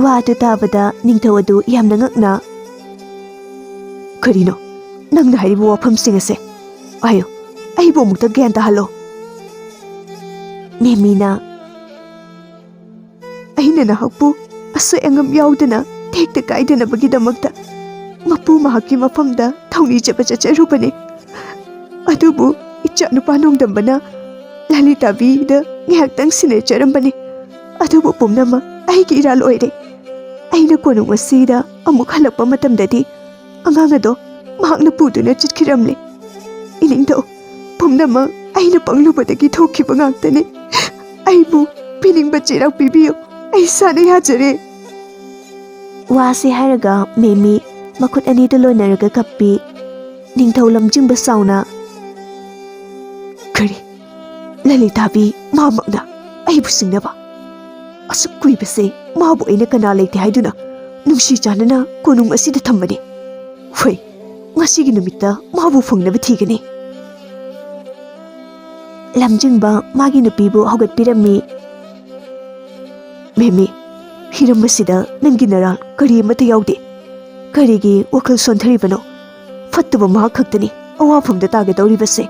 ꯋꯥ ꯑꯗꯨ ꯇꯥꯕꯗ ꯅꯤꯡꯊꯧ ꯑꯗꯨ ꯌꯥꯝꯅ ꯉꯛꯅ, "ꯀꯔꯤꯅꯣ ꯅꯪꯅ ꯍꯥꯏꯔꯤꯕ ꯋꯥꯐꯝꯁꯤꯡ ꯑꯁꯦ? ꯍꯥꯏꯌꯨ, ꯑꯩꯕꯨ ꯑꯃꯨꯛꯇ ꯒ꯭ꯌꯥꯟ ꯇꯥꯍꯜꯂꯣ꯫" ꯃꯦꯃꯤꯅ, "ꯑꯩꯅ ꯅꯍꯥꯛꯄꯨ ꯑꯁꯣꯏ ꯑꯉꯥꯝ ꯌꯥꯎꯗꯅ ꯇꯦꯛꯇ ꯀꯥꯏꯗꯅꯕꯒꯤꯗꯃꯛꯇ ꯃꯄꯨ ꯃꯍꯥꯛꯀꯤ ꯃꯐꯝꯗ ꯊꯧꯅꯤꯖꯕ ꯆꯠꯆꯔꯨꯕꯅꯤ꯫ ꯑꯗꯨꯕꯨ ꯏꯆꯥꯅꯨꯄꯥ ꯅꯣꯡꯗꯝꯕꯅ ꯂꯂꯤꯇꯥꯕꯤꯗ ꯉꯥꯏꯍꯥꯛꯇꯪ ꯁꯤꯟꯅꯖꯔꯝꯕꯅꯤ꯫ ꯑꯗꯨꯕꯨ ꯄꯨꯝꯅꯃꯛ ꯑꯩꯒꯤ ꯏꯔꯥꯜ ꯑꯣꯏꯔꯦ꯫ ꯑꯩꯅ ꯀꯣꯅꯨꯡ ꯑꯁꯤꯗ ꯑꯃꯨꯛ ꯍꯜꯂꯛꯄ ꯃꯇꯝꯗꯗꯤ ꯑꯉꯥꯡ ꯑꯗꯣ ꯃꯍꯥꯛꯅ ꯄꯨꯗꯨꯅ ꯆꯠꯈꯤꯔꯝꯂꯦ꯫ ꯏꯅꯤꯡꯊꯧ, ꯄꯨꯝꯅꯃꯛ ꯑꯩꯅ ꯄꯪꯂꯨꯕꯗꯒꯤ ꯊꯣꯛꯈꯤꯕ ꯉꯥꯛꯇꯅꯤ꯫ ꯑꯩꯕꯨ ꯄꯤꯅꯤꯡꯕ ꯆꯩꯔꯥꯛ ꯄꯤꯕꯤꯌꯨ, ꯑꯩ ꯏꯁꯥꯅ ꯌꯥꯖꯔꯦ꯫ ꯋꯥꯁꯤ ꯍꯥꯏꯔꯒ ꯃꯦꯃꯤ ꯃꯈꯨꯠ ꯑꯅꯤꯗꯨ ꯂꯣꯟꯅꯔꯒ ꯀꯞꯄꯤ꯫ ꯅꯤꯡꯊꯧ ꯂꯝꯖꯤꯡꯕ ꯁꯥꯎꯅ, "ꯀꯔꯤ? ꯂꯂꯤꯇꯥꯕꯤ ꯃꯥꯃꯛꯅ ꯑꯩꯕꯨ ꯁꯤꯡꯅꯕ? ꯑꯁꯨꯛ ꯀꯨꯏꯕꯁꯦ ꯃꯥꯕꯨ ꯑꯩꯅ ꯀꯅꯥ ꯂꯩꯇꯦ ꯍꯥꯏꯗꯨꯅ ꯅꯨꯡꯁꯤ ꯆꯥꯟꯅꯅ ꯀꯣꯅꯨꯡ ꯑꯁꯤꯗ ꯊꯝꯕꯅꯤ꯫ ꯍꯣꯏ, ꯉꯁꯤꯒꯤ ꯅꯨꯃꯤꯠꯇ ꯃꯥꯕꯨ ꯐꯪꯅꯕ ꯊꯤꯒꯅꯤ꯫" ꯂꯝꯖꯤꯡꯕ ꯃꯥꯒꯤ ꯅꯨꯄꯤꯕꯨ ꯍꯧꯒꯠꯄꯤꯔꯝꯃꯤ꯫ "ꯃꯦꯃꯤ, ꯍꯤꯔꯝ ꯑꯁꯤꯗ ꯅꯪꯒꯤ ꯅꯔꯥꯜ ꯀꯔꯤ ꯑꯃꯠꯇ ꯌꯥꯎꯗꯦ꯫ ꯀꯔꯤꯒꯤ ꯋꯥꯈꯜ ꯁꯣꯟꯊꯔꯤꯕꯅꯣ? ꯐꯠꯇꯕ ꯃꯍꯥꯛ ꯈꯛꯇꯅꯤ ꯑꯋꯥꯐꯝꯗ ꯇꯥꯒꯗꯧꯔꯤꯕꯁꯦ꯫"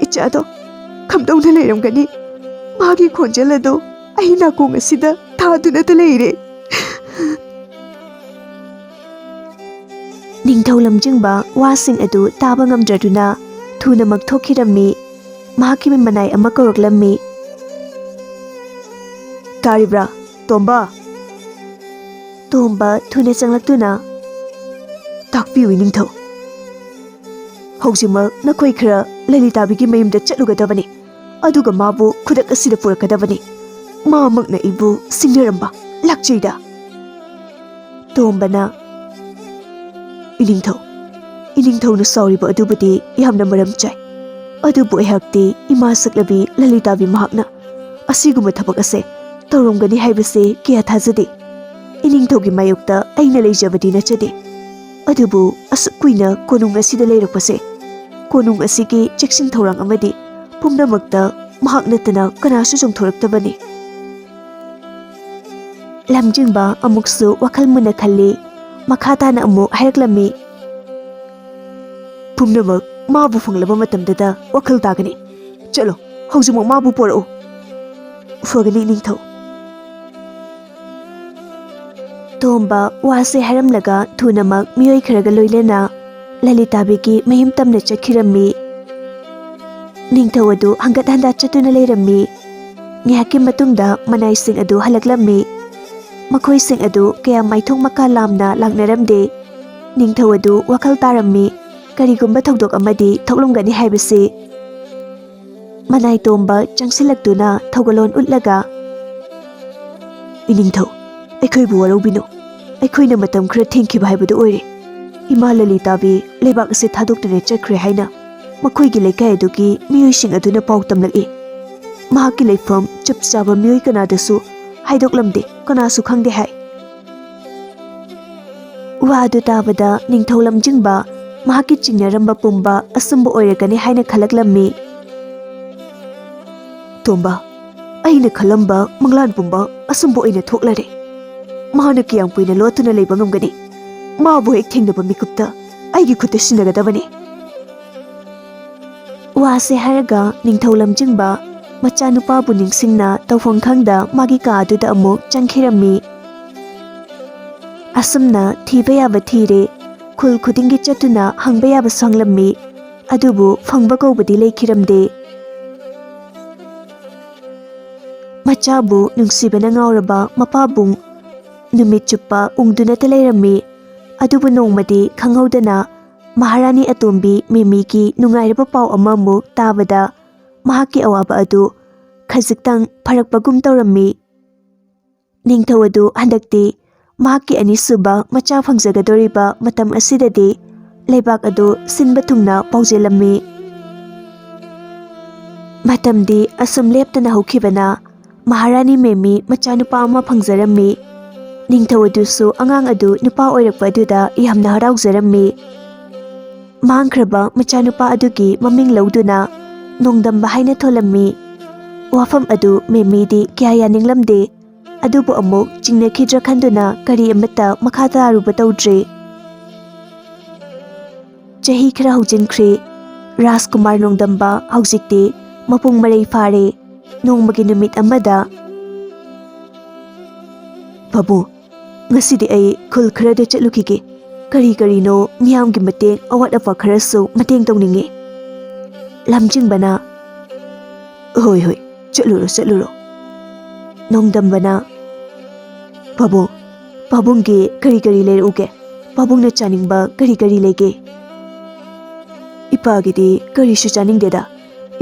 "ꯏꯆꯥꯗꯣ ꯀꯝꯗꯧꯅ ꯂꯩꯔꯝꯒꯅꯤ? ꯃꯥꯒꯤ ꯈꯣꯟꯖꯦꯜ ꯑꯗꯣ ꯑꯩ ꯅꯥꯀꯣꯡ ꯑꯁꯤꯗ ꯊꯥꯗꯨꯅꯇ ꯂꯩꯔꯦ꯫" ꯅꯤꯡꯊꯧ ꯂꯝꯖꯤꯡꯕ ꯋꯥꯁꯤꯡ ꯑꯗꯨ ꯇꯥꯕ ꯉꯝꯗ꯭ꯔꯗꯨꯅ ꯊꯨꯅꯃꯛ ꯊꯣꯛꯈꯤꯔꯝꯃꯤ꯫ ꯃꯍꯥꯛꯀꯤ ꯃꯅꯥꯏ ꯑꯃ ꯀꯧꯔꯛꯂꯝꯃꯤ꯫ "ꯇꯥꯔꯤꯕ꯭ꯔꯥ, ꯇꯣꯝꯕ?" ꯇꯣꯝꯕ ꯊꯨꯅ ꯆꯪꯂꯛꯇꯨꯅ, "ꯇꯥꯛꯄꯤꯌꯨ, ꯏꯅꯤꯡꯊꯧ꯫ ꯍꯧꯖꯤꯛꯃꯛ ꯅꯈꯣꯏ ꯈꯔ ꯂꯂꯤꯇꯥꯕꯤꯒꯤ ꯃꯌꯨꯝꯗ ꯆꯠꯂꯨꯒꯗꯕꯅꯤ, ꯑꯗꯨꯒ ꯃꯥꯕꯨ ꯈꯨꯗꯛ ꯑꯁꯤꯗ ꯄꯨꯔꯛꯀꯗꯕꯅꯤ꯫ ꯃꯥꯃꯛꯅ ꯑꯩꯕꯨ ꯁꯤꯡꯅꯔꯝꯕ ꯂꯥꯛꯆꯩꯗ꯫" ꯇꯣꯝꯕꯅ, "ꯏꯅꯤꯡꯊꯧ, ꯏꯅꯤꯡꯊꯧꯅ ꯁꯥꯎꯔꯤꯕ ꯑꯗꯨꯕꯨꯗꯤ ꯌꯥꯝꯅ ꯃꯔꯝ ꯆꯥꯏ꯫ ꯑꯗꯨꯕꯨ ꯑꯩꯍꯥꯛꯇꯤ ꯏꯃꯥ ꯁꯛꯂꯕꯤ ꯂꯂꯤꯇꯥꯕꯤ ꯃꯍꯥꯛꯅ ꯑꯁꯤꯒꯨꯝꯕ ꯊꯕꯛ ꯑꯁꯦ ꯇꯧꯔꯝꯒꯅꯤ ꯍꯥꯏꯕꯁꯦ ꯀꯌꯥ ꯊꯥꯖꯗꯦ꯫ ꯏꯅꯤꯡꯊꯧꯒꯤ ꯃꯥꯌꯣꯛꯇ ꯑꯩꯅ ꯂꯩꯖꯕꯗꯤ ꯅꯠꯆꯗꯦ꯫ ꯑꯗꯨꯕꯨ ꯑꯁꯨꯛ ꯀꯨꯏꯅ ꯀꯣꯅꯨꯡ ꯑꯁꯤꯗ ꯂꯩꯔꯛꯄꯁꯦ, ꯀꯣꯅꯨꯡ ꯑꯁꯤꯒꯤ ꯆꯦꯛꯁꯤꯟ ꯊꯧꯔꯥꯡ ꯑꯃꯗꯤ ꯄꯨꯝꯅꯃꯛꯇ ꯃꯍꯥꯛ ꯅꯠꯇꯅ ꯀꯅꯥꯁꯨ ꯆꯣꯡꯊꯣꯔꯛꯇꯕꯅꯤ꯫" ꯂꯝꯖꯤꯡꯕ ꯑꯃꯨꯛꯁꯨ ꯋꯥꯈꯜ ꯃꯨꯟꯅ ꯈꯜꯂꯤ꯫ ꯃꯈꯥ ꯇꯥꯅ ꯑꯃꯨꯛ ꯍꯥꯏꯔꯛꯂꯝꯃꯤ, "ꯄꯨꯝꯅꯃꯛ ꯃꯥꯕꯨ ꯐꯪꯂꯕ ꯃꯇꯝꯗꯗ ꯋꯥꯈꯜ ꯇꯥꯒꯅꯤ꯫ ꯆꯠꯂꯣ, ꯍꯧꯖꯤꯛꯃꯛ ꯃꯥꯕꯨ ꯄꯣꯔꯛꯎ꯫" "ꯐꯒꯅꯤ, ꯏꯅꯤꯡꯊꯧ꯫" ꯇꯣꯝꯕ ꯋꯥꯁꯦ ꯍꯥꯏꯔꯝꯂꯒ ꯊꯨꯅꯃꯛ ꯃꯤꯑꯣꯏ ꯈꯔꯒ ꯂꯣꯏꯅꯅ ꯂꯂꯤꯇꯥꯕꯤꯒꯤ ꯃꯌꯨꯝ ꯇꯝꯅ ꯆꯠꯈꯤꯔꯝꯃꯤ꯫ ꯅꯤꯡꯊꯧ ꯑꯗꯨ ꯍꯪꯒꯠ ꯍꯟꯗ ꯆꯠꯇꯨꯅ ꯂꯩꯔꯝꯃꯤ꯫ ꯉꯥꯏꯍꯥꯛꯀꯤ ꯃꯇꯨꯡꯗ ꯃꯅꯥꯏꯁꯤꯡ ꯑꯗꯨ ꯍꯜꯂꯛꯂꯝꯃꯤ꯫ ꯃꯈꯣꯏꯁꯤꯡ ꯑꯗꯨ ꯀꯌꯥ ꯃꯥꯏꯊꯣꯡ ꯃꯀꯥ ꯂꯥꯝꯅ ꯂꯥꯛꯅꯔꯝꯗꯦ꯫ ꯅꯤꯡꯊꯧ ꯑꯗꯨ ꯋꯥꯈꯜ ꯇꯥꯔꯝꯃꯤ, ꯀꯔꯤꯒꯨꯝꯕ ꯊꯧꯗꯣꯛ ꯑꯃꯗꯤ ꯊꯣꯛꯂꯝꯒꯅꯤ ꯍꯥꯏꯕꯁꯤ꯫ ꯃꯅꯥꯏ ꯇꯣꯝꯕ ꯆꯪꯁꯤꯜꯂꯛꯇꯨꯅ ꯊꯧꯒꯜꯂꯣꯟ ꯎꯠꯂꯒ, "ꯏꯅꯤꯡꯊꯧ, ꯑꯩꯈꯣꯏꯕꯨ ꯋꯥꯔꯧꯕꯤꯅꯨ꯫ ꯑꯩꯈꯣꯏꯅ ꯃꯇꯝ ꯈꯔ ꯊꯦꯡꯈꯤꯕ ꯍꯥꯏꯕꯗꯨ ꯑꯣꯏꯔꯦ꯫ ꯏꯃꯥ ꯂꯂꯤꯇꯥꯕꯤ ꯂꯩꯕꯥꯛ ꯑꯁꯤ ꯊꯥꯗꯣꯛꯇꯨꯅ ꯆꯠꯈ꯭ꯔꯦ ꯍꯥꯏꯅ ꯃꯈꯣꯏꯒꯤ ꯂꯩꯀꯥꯏ ꯑꯗꯨꯒꯤ ꯃꯤꯑꯣꯏꯁꯤꯡ ꯑꯗꯨꯅ ꯄꯥꯎ ꯇꯝꯂꯛꯏ꯫ ꯃꯍꯥꯛꯀꯤ ꯂꯩꯐꯝ ꯆꯞ ꯆꯥꯕ ꯃꯤꯑꯣꯏ ꯀꯅꯥꯗꯁꯨ ꯍꯥꯏꯗꯣꯛꯂꯝꯗꯦ, ꯀꯅꯥꯁꯨ ꯈꯪꯗꯦ" ꯍꯥꯏ꯫ ꯋꯥ ꯑꯗꯨ ꯇꯥꯕꯗ ꯅꯤꯡꯊꯧ ꯂꯝꯖꯤꯡꯕ ꯃꯍꯥꯛꯀꯤ ꯆꯤꯡꯅꯔꯝꯕ ꯄꯨꯝꯕ ꯑꯆꯨꯝꯕ ꯑꯣꯏꯔꯒꯅꯤ ꯍꯥꯏꯅ ꯈꯜꯂꯛꯂꯝꯃꯤ꯫ "ꯇꯣꯝꯕ, ꯑꯩꯅ ꯈꯜꯂꯝꯕ ꯃꯪꯂꯥꯟ ꯄꯨꯝꯕ ꯑꯆꯨꯝꯕ ꯑꯣꯏꯅ ꯊꯣꯛꯂꯔꯦ꯫ ꯃꯥꯅ ꯀꯌꯥꯝ ꯀꯨꯏꯅ ꯂꯣꯠꯇꯨꯅ ꯂꯩꯕ ꯉꯝꯒꯅꯤ? ꯃꯥꯕꯨ ꯍꯦꯛ ꯊꯦꯡꯅꯕ ꯃꯤꯀꯨꯞꯇ ꯑꯩꯒꯤ ꯈꯨꯠꯇ ꯁꯤꯟꯅꯒꯗꯕꯅꯤ"꯫ ꯋꯥꯁꯦ ꯍꯥꯏꯔꯒ ꯅꯤꯡꯊꯧ ꯂꯝꯖꯤꯡꯕ ꯃꯆꯥꯅꯨꯄꯥꯕꯨ ꯅꯤꯡꯁꯤꯡꯅ ꯇꯧꯐꯝ ꯈꯪꯗ ꯃꯥꯒꯤ ꯀꯥ ꯑꯗꯨꯗ ꯑꯃꯨꯛ ꯆꯪꯈꯤꯔꯝꯃꯤ꯫ ꯑꯁꯨꯝꯅ ꯊꯤꯕ ꯌꯥꯕ ꯊꯤꯔꯦ, ꯈꯨꯜ ꯈꯨꯗꯤꯡꯒꯤ ꯆꯠꯇꯨꯅ ꯍꯪꯕ ꯌꯥꯕꯁꯨ ꯍꯪꯂꯝꯃꯤ, ꯑꯗꯨꯕꯨ ꯐꯪꯕ ꯀꯧꯕꯗꯤ ꯂꯩꯈꯤꯔꯝꯗꯦ꯫ ꯃꯆꯥꯕꯨ ꯅꯨꯡꯁꯤꯕꯅ ꯉꯥꯎꯔꯕ ꯃꯄꯥꯕꯨꯡ ꯅꯨꯃꯤꯠ ꯆꯨꯞꯄ ꯎꯪꯗꯨꯅꯇ ꯂꯩꯔꯝꯃꯤ꯫ ꯑꯗꯨꯕꯨ ꯅꯣꯡꯃꯗꯤ ꯈꯪꯍꯧꯗꯅ ꯃꯍꯥꯔꯥꯅꯤ ꯑꯇꯣꯝꯕꯤ ꯃꯦꯃꯤꯒꯤ ꯅꯨꯡꯉꯥꯏꯔꯕ ꯄꯥꯎ ꯑꯃꯃꯨꯛ ꯇꯥꯕꯗ ꯃꯍꯥꯛꯀꯤ ꯑꯋꯥꯕ ꯑꯗꯨ ꯈꯖꯤꯛꯇꯪ ꯐꯔꯛꯄꯒꯨꯝ ꯇꯧꯔꯝꯃꯤ꯫ ꯅꯤꯡꯊꯧ ꯑꯗꯨ ꯍꯟꯗꯛꯇꯤ ꯃꯍꯥꯛꯀꯤ ꯑꯅꯤꯁꯨꯕ ꯃꯆꯥ ꯐꯪꯖꯒꯗꯧꯔꯤꯕ ꯃꯇꯝ ꯑꯁꯤꯗꯗꯤ ꯂꯩꯕꯥꯛ ꯑꯗꯨ ꯁꯤꯟꯕ ꯊꯨꯡꯅ ꯄꯥꯎꯖꯦꯜꯂꯝꯃꯤ꯫ ꯃꯇꯝꯗꯤ ꯑꯁꯨꯝ ꯂꯦꯞꯇꯅ ꯍꯧꯈꯤꯕꯅ ꯃꯍꯥꯔꯥꯅꯤ ꯃꯦꯃꯤ ꯃꯆꯥꯅꯨꯄꯥ ꯑꯃ ꯐꯪꯖꯔꯝꯃꯤ꯫ ꯅꯤꯡꯊꯧ ꯑꯗꯨꯁꯨ ꯑꯉꯥꯡ ꯑꯗꯨ ꯅꯨꯄꯥ ꯑꯣꯏꯔꯛꯄ ꯑꯗꯨꯗ ꯌꯥꯝꯅ ꯍꯔꯥꯎꯖꯔꯝꯃꯤ꯫ ꯃꯥꯡꯈ꯭ꯔꯕ ꯃꯆꯥꯅꯨꯄꯥ ꯑꯗꯨꯒꯤ ꯃꯃꯤꯡ ꯂꯧꯗꯨꯅ ꯅꯣꯡꯗꯝꯕ ꯍꯥꯏꯅ ꯊꯣꯜꯂꯝꯃꯤ꯫ ꯋꯥꯐꯝ ꯑꯗꯨ ꯃꯦꯃꯤꯗꯤ ꯀꯌꯥ ꯌꯥꯅꯤꯡꯂꯝꯗꯦ꯫ ꯑꯗꯨꯕꯨ ꯑꯃꯨꯛ ꯆꯤꯡꯅꯈꯤꯗ꯭ꯔꯥ ꯈꯟꯗꯨꯅ ꯀꯔꯤ ꯑꯃꯠꯇ ꯃꯈꯥ ꯇꯥꯔꯨꯕ ꯇꯧꯗ꯭ꯔꯦ꯫ ꯆꯍꯤ ꯈꯔ ꯍꯧꯖꯤꯟꯈ꯭ꯔꯦ꯫ ꯔꯥꯖꯀꯨꯃꯥꯔ ꯅꯣꯡꯗꯝꯕ ꯍꯧꯖꯤꯛꯇꯤ ꯃꯄꯨꯡ ꯃꯔꯩ ꯐꯥꯔꯦ꯫ ꯅꯣꯡꯃꯒꯤ ꯅꯨꯃꯤꯠ ꯑꯃꯗ, "ꯄꯥꯕꯨꯡ, ꯉꯁꯤꯗꯤ ꯑꯩ ꯈꯨꯜ ꯈꯔꯗ ꯆꯠꯂꯨꯈꯤꯒꯦ꯫ ꯀꯔꯤ ꯀꯔꯤꯅꯣ ꯃꯤꯌꯥꯝꯒꯤ ꯃꯇꯦꯡ ꯑꯋꯥꯠ ꯑꯄꯥ ꯈꯔꯁꯨ ꯃꯇꯦꯡ ꯇꯧꯅꯤꯡꯉꯤ"꯫ ꯂꯝꯖꯤꯡꯕꯅ, "ꯍꯣꯏ ꯍꯣꯏ, ꯆꯠꯂꯨꯔꯣ ꯆꯠꯂꯨꯔꯣ"꯫ ꯅꯣꯡꯗꯝꯕꯅ, "ꯄꯥꯕꯨꯡ, ꯄꯥꯕꯨꯡꯒꯤ ꯀꯔꯤ ꯀꯔꯤ ꯂꯩꯔꯛꯎꯒꯦ? ꯄꯥꯕꯨꯡꯅ ꯆꯥꯅꯤꯡꯕ ꯀꯔꯤ ꯀꯔꯤ ꯂꯩꯒꯦ?" "ꯏꯄꯥꯒꯤꯗꯤ ꯀꯔꯤꯁꯨ ꯆꯥꯅꯤꯡꯗꯦꯗ꯫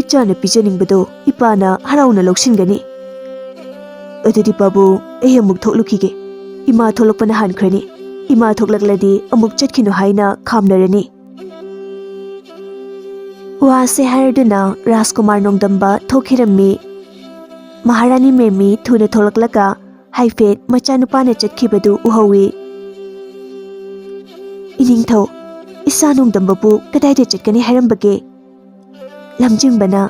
ꯏꯆꯥꯅ ꯄꯤꯖꯅꯤꯡꯕꯗꯣ ꯏꯄꯥꯅ ꯍꯔꯥꯎꯅ ꯂꯧꯁꯤꯟꯒꯅꯤ꯫ ꯑꯗꯨꯗꯤ ꯄꯥꯕꯨꯡ, ꯑꯩ ꯑꯃꯨꯛ ꯊꯣꯛꯂꯨꯈꯤꯒꯦ꯫ ꯏꯃꯥ ꯊꯣꯛꯂꯛꯄꯅ ꯍꯥꯟꯈ꯭ꯔꯅꯤ꯫ ꯏꯃꯥ ꯊꯣꯛꯂꯛꯂꯗꯤ ꯑꯃꯨꯛ ꯆꯠꯈꯤꯅꯨ ꯍꯥꯏꯅ ꯈꯥꯝꯅꯔꯅꯤ꯫" ꯋꯥꯁꯦ ꯍꯥꯏꯔꯗꯨꯅ ꯔꯥꯖꯀꯨꯃꯥꯔ ꯅꯣꯡꯗꯝꯕ ꯊꯣꯛꯈꯤꯔꯝꯃꯤ꯫ ꯃꯍꯥꯔꯥꯅꯤ ꯃꯦꯃꯤ ꯊꯨꯅ ꯊꯣꯛꯂꯛꯂꯒ ꯍꯥꯏꯐꯦꯠ ꯃꯆꯥꯅꯨꯄꯥꯅ ꯆꯠꯈꯤꯕꯗꯨ ꯎꯍꯧꯏ꯫ "ꯏꯅꯤꯡꯊꯧ, ꯏꯆꯥ ꯅꯣꯡꯗꯝꯕꯕꯨ ꯀꯗꯥꯏꯗ ꯆꯠꯀꯅꯤ ꯍꯥꯏꯔꯝꯕꯒꯦ?" ꯂꯝꯖꯤꯡꯕꯅ,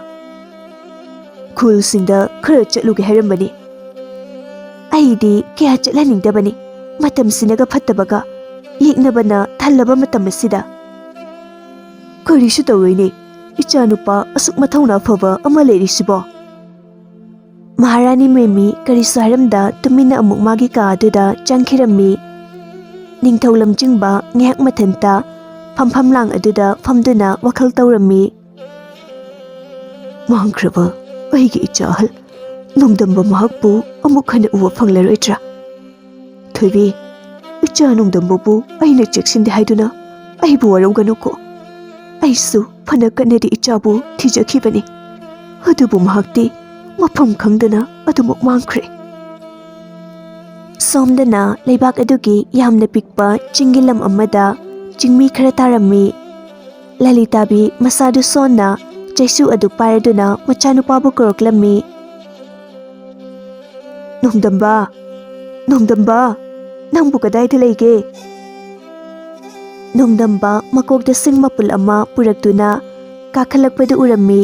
"ꯈꯨꯜꯁꯤꯡꯗ ꯈꯔ ꯆꯠꯂꯨꯒꯦ ꯍꯥꯏꯔꯝꯕꯅꯤ꯫ ꯑꯩꯗꯤ ꯀꯌꯥ ꯆꯠꯍꯟꯅꯤꯡꯗꯕꯅꯤ, ꯃꯇꯝꯁꯤꯅꯒ ꯐꯠꯇꯕꯒ, ꯌꯦꯛꯅꯕꯅ ꯊꯜꯂꯕ ꯃꯇꯝ ꯑꯁꯤꯗ꯫" "ꯀꯔꯤꯁꯨ ꯇꯧꯔꯣꯏꯅꯦ, ꯏꯆꯥꯅꯨꯄꯥ ꯑꯁꯨꯛ ꯃꯊꯧꯅꯥ ꯐꯕ ꯑꯃ ꯂꯩꯔꯤꯁꯤꯕꯣ꯫" ꯃꯍꯥꯔꯥꯅꯤ ꯃꯦꯃꯤ ꯀꯔꯤꯁꯨ ꯍꯥꯏꯔꯝꯗ ꯇꯨꯃꯤꯟꯅ ꯑꯃꯨꯛ ꯃꯥꯒꯤ ꯀꯥ ꯑꯗꯨꯗ ꯆꯪꯈꯤꯔꯝꯃꯤ꯫ ꯅꯤꯡꯊꯧ ꯂꯝꯖꯤꯡꯕ ꯉꯥꯏꯍꯥꯛ ꯃꯊꯟꯇ ꯐꯝꯐꯝ ꯂꯥꯡ ꯑꯗꯨꯗ ꯐꯝꯗꯨꯅ ꯋꯥꯈꯜ ꯇꯧꯔꯝꯃꯤ꯫ "ꯃꯥꯡꯈ꯭ꯔꯕ ꯑꯩꯒꯤ ꯏꯆꯥ ꯑꯍꯜ ꯅꯣꯡꯗꯝꯕ ꯃꯍꯥꯛꯄꯨ ꯑꯃꯨꯛ ꯍꯟꯅ ꯎꯕ ꯐꯪꯂꯔꯣꯏꯗ꯭ꯔꯥ? ꯊꯣꯏꯕꯤ, ꯏꯆꯥ ꯅꯣꯡꯗꯝꯕꯕꯨ ꯑꯩꯅ ꯆꯦꯛꯁꯤꯟꯗꯦ ꯍꯥꯏꯗꯨꯅ ꯑꯩꯕꯨ ꯋꯥꯔꯧꯒꯅꯨꯀꯣ꯫ ꯑꯩꯁꯨ ꯐꯅ ꯀꯟꯅꯗꯤ ꯏꯆꯥꯕꯨ ꯊꯤꯖꯈꯤꯕꯅꯤ, ꯑꯗꯨꯕꯨ ꯃꯍꯥꯛꯇꯤ ꯃꯐꯝ ꯈꯪꯗꯅ ꯑꯗꯨꯃꯛ ꯃꯥꯡꯈ꯭ꯔꯦ꯫" ꯁꯣꯝꯗꯅ ꯂꯩꯕꯥꯛ ꯑꯗꯨꯒꯤ ꯌꯥꯝꯅ ꯄꯤꯛꯄ ꯆꯤꯡꯒꯤ ꯂꯝ ꯑꯃꯗ ꯆꯤꯡꯃꯤ ꯈꯔ ꯇꯥꯔꯝꯃꯤ꯫ ꯂꯂꯤꯇꯥꯕꯤ ꯃꯁꯥꯗꯨ ꯁꯣꯟꯅ ꯆꯩꯁꯨ ꯑꯗꯨ ꯄꯥꯏꯔꯗꯨꯅ ꯃꯆꯥꯅꯨꯄꯥꯕꯨ ꯀꯧꯔꯛꯂꯝꯃꯤ꯫ "ꯅꯣꯡꯗꯝꯕ, ꯅꯣꯡꯗꯝꯕ, ꯅꯪꯕꯨ ꯀꯗꯥꯏꯗ ꯂꯩꯒꯦ?" ꯅꯣꯡꯗꯝꯕ ꯃꯀꯣꯛꯇ ꯁꯤꯡ ꯃꯄꯨꯜ ꯑꯃ ꯄꯨꯔꯛꯇꯨꯅ ꯀꯥꯈꯠꯂꯛꯄꯗꯨ ꯎꯔꯝꯃꯤ꯫